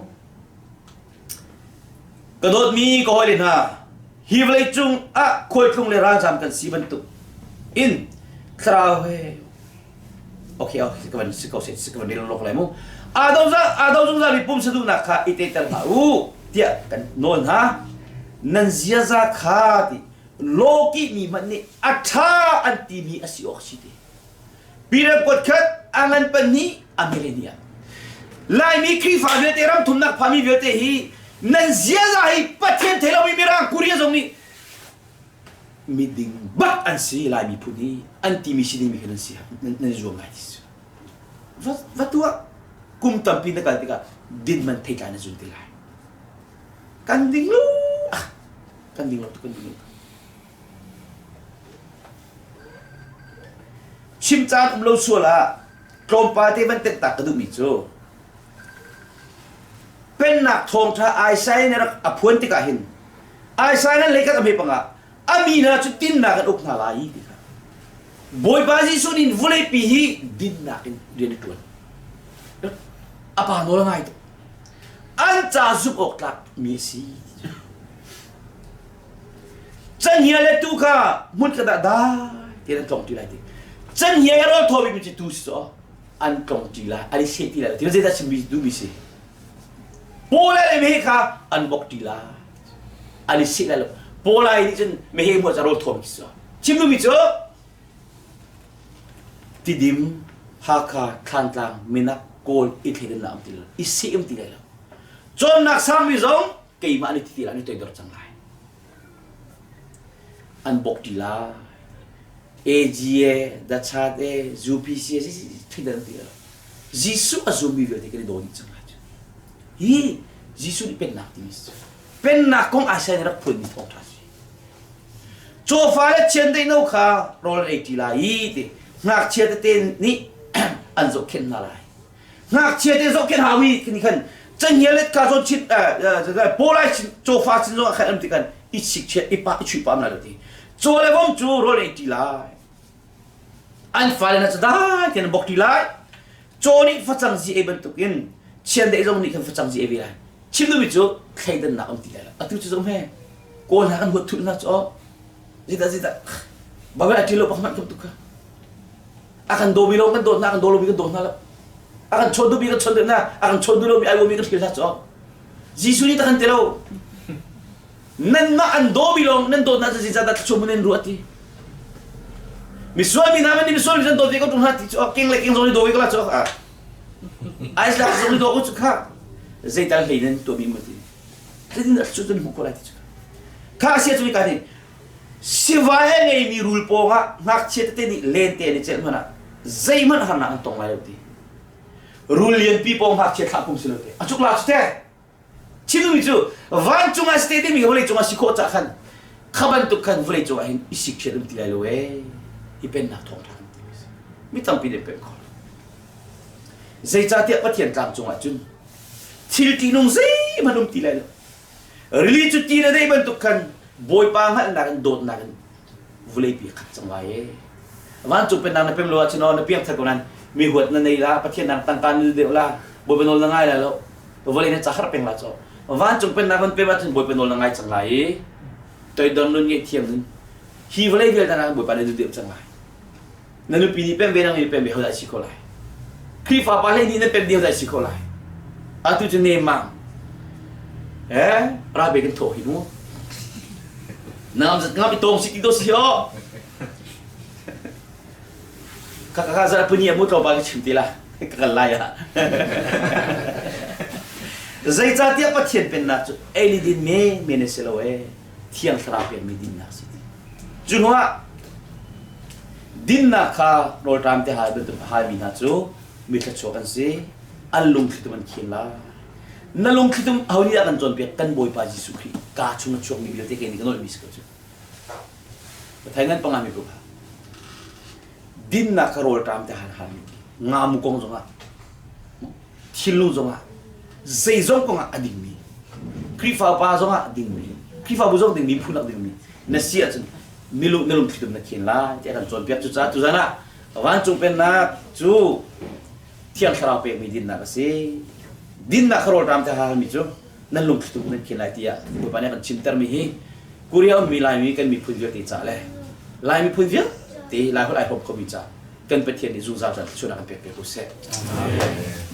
Ka dawtmi ka hawile hna, hi vawlei cung ah khualtlung le ralzam kan si bantuk in thlarau he okay okay ka van si ko se ka van rel lok lai mu. Ado za ado zungzal mi pumsa duhnak kha i teter hlah u tiah kan nawl hna. Nan ziaza kha ti lawki mi hmanh nih a ṭha an timi a si awk si ti. Peter kuatkhat a ngan pahnih a milenia. Laimi Khrihfa vialte ram thumnak phami vialte hi nan ziaza hi Pathian thei lomi Mirang Korea zong nih miding bak an si Laimi phun hi an timi si dingmi khi nan si nan zuam lai ti va va tuah kum tampi na kal tikah din man thei tlai na zun ti lai kan ding lo kan ding lo kan ding lo Chim caan um lo sual ah tlawmpal te van tenh tak ka duhmi cu pennak thawngṭha Isaiah nih rak a phuan tikah hin Isaiah nan leikat a hme pangah a mi hna cu dinnak an uk hna lai ti kha Bawipa Jesuh nih vawleipi hi dinnak in rian a ṭuan. A pa nawl a ngai tuk. An ca zumh awk tlak mi a si. Canghngia le tuu kha hmunkhat ah dai tein an tlong ṭi lai ti. Canghngia he rawl thaw bikmi cu tuu si caw an tlong ṭi lai, an i seh ti lai lo. Ti zeidah chimmi duhmi si? Paw le meheh kha an bok ṭi lai. An i seh lai lo. Paw lai nih cun meheh muah cu rawl thaw bik si caw. Chim duhmi cu Tidim, Hakha, Thlantlang, Minak, Kawl i thleidannak um ti lo. I seh um ti lai lo. Cawnnak sangmi zong keimah nih ti an i toidor cang lai an bok ti lai AGA Dachat e UPC e thil ti lo Jesuh a zummi vialte kan i daw dih cang lai hi Jesuh nih pennak timi si pennak kong Isaiah nih rak phuanmi thawngṭha si cawfa le chiandeih no kha rawl an ei ṭi lai i ti ngakchia tete nih an zohkhenh hna lai Ngakchia te zohkhenh hau i khin khan canghngia let ka zawn chin pawlai chin cawfa chin zong khan am ti kan i sik chiat i pa i chuih pam lai lo ti caw le vom cu rawl ei ti lai an fale na cu dai tian bok ti lai caw nih facang zi ei bantuk in chiandeih zong nih khan facang zi ei ve lai chim duhmi cu thleidannak um ti lai lo atu cu zong he kawl hna kan huat thul hna cu zita zita babai a ṭi lo pak hmanh tuk kha A kan dawmi lo kan dawt hna, a kan daw lomi kan daw hna lo. A kan chawn duhmi kan chawn duh hna, a kan chawn duh lomi ai mi kan hril hna cu. Jesuh nih tak an ti lo. Nanmah an dawmi lawng nan dawt hna cu zeicahdah thluachuah mun in ruah ti. Misual mi hna man nih misual mi nan dawt ve ko ṭung hna ti cu king le king zong nih daw ve ko la cu. Isaac zong nih daw ko cu kha. Zeital hlei nan tuahmi mu ti. Zeitin dah thluachuah cu hmuh ko lai ti cu. Kha a sia cu ka nih Sivai a ngeimi rul pawngah ngakchia tete nih lente an i celh hmanh ah zeihmanh harnak an tong lai lo ti. Rul lianpi pawng ngakchia thlah phung si lo ti. A cuk la cu te. Chimmi cu vancung ah si te dingmi vawlei cungah si khawh cah khan kha bantuk khan vawlei cungah hin i sikchiat um ti lai lo ee. Hi pennak thawngṭha kan ti mi tampi nih pemh khawh. Zeicahtiah Pathian tlang cungah cun thil ṭihnung zeihmanh um ti lai lo. Rili cu ti na deih bantuk khan Bawipa hngalhnak in dawtnak in vawleipi a khat cang lai ee. Vancung pennak na pem lo ahcun aw na piangthar ko nain mi huat na nei la, Pathian nang tangka na deuh la, Bawipa nawl na ngai lai lo, vawlei na ca har peng la caw. Vancung pennak van pem ahcun Bawipa nawl na ngai cang lai i toidor nun ngeih thiam nun hi vawlei vialte nak Bawipa na duh deuh cang lai. Na nupi nih pem ve nang nih pem ve hodah si kho lai Khrihfa pa hlei nih na pem ding hodah si kho lai atu cu nemang eh rabe kan thawh hi mu nam zat ngam i tawng si ti do si ho ka ka za puni amu tlo ba ka chim ti la ka kal lai ah zeicahtiah Pathian pennak cu ei le din me men si lo e thiang thlarau pekmi dinnak si ti Cu hnuah dinnak kha rawlṭam te hal bantuk a halmi hna cu mi thluachuak an si, an lungthlitum an khin lai. Na lungthlitum aho nih dah kan cawnpiak? Kan Bawipa Jesuh Khrih kaa chung a chuakmi vialte kei nih ka nolhmi si ko cu. Pathian ngan panga mi ko kha. Dinnak kha rawlṭam te hal halmi ngamu kong zongah thinlung zongah zeizong kongah a dingmi Khrihfa upa zongah a dingmi Khrihfabu zong dingmi phun a dingmi na si ahcun. Nilu na lungthli tum na khin lai tiah kan cawnpiak. Cucaah tuzan ah vancung pennak cu Thiang Thlarau pekmi dinnak a si. Dinnak kha rawlṭam te halmi cu nan lungthli tum nan khin lai tiah Bawipa nih a kan chimtermi hi Korea ummi Laimi kan miphun vialte ca le Lai miphun vialte Lai holh ai hrawm khomi ca kan Pathian nih zungzal caan thluachuahnak kan pek piak ko seh. Amen.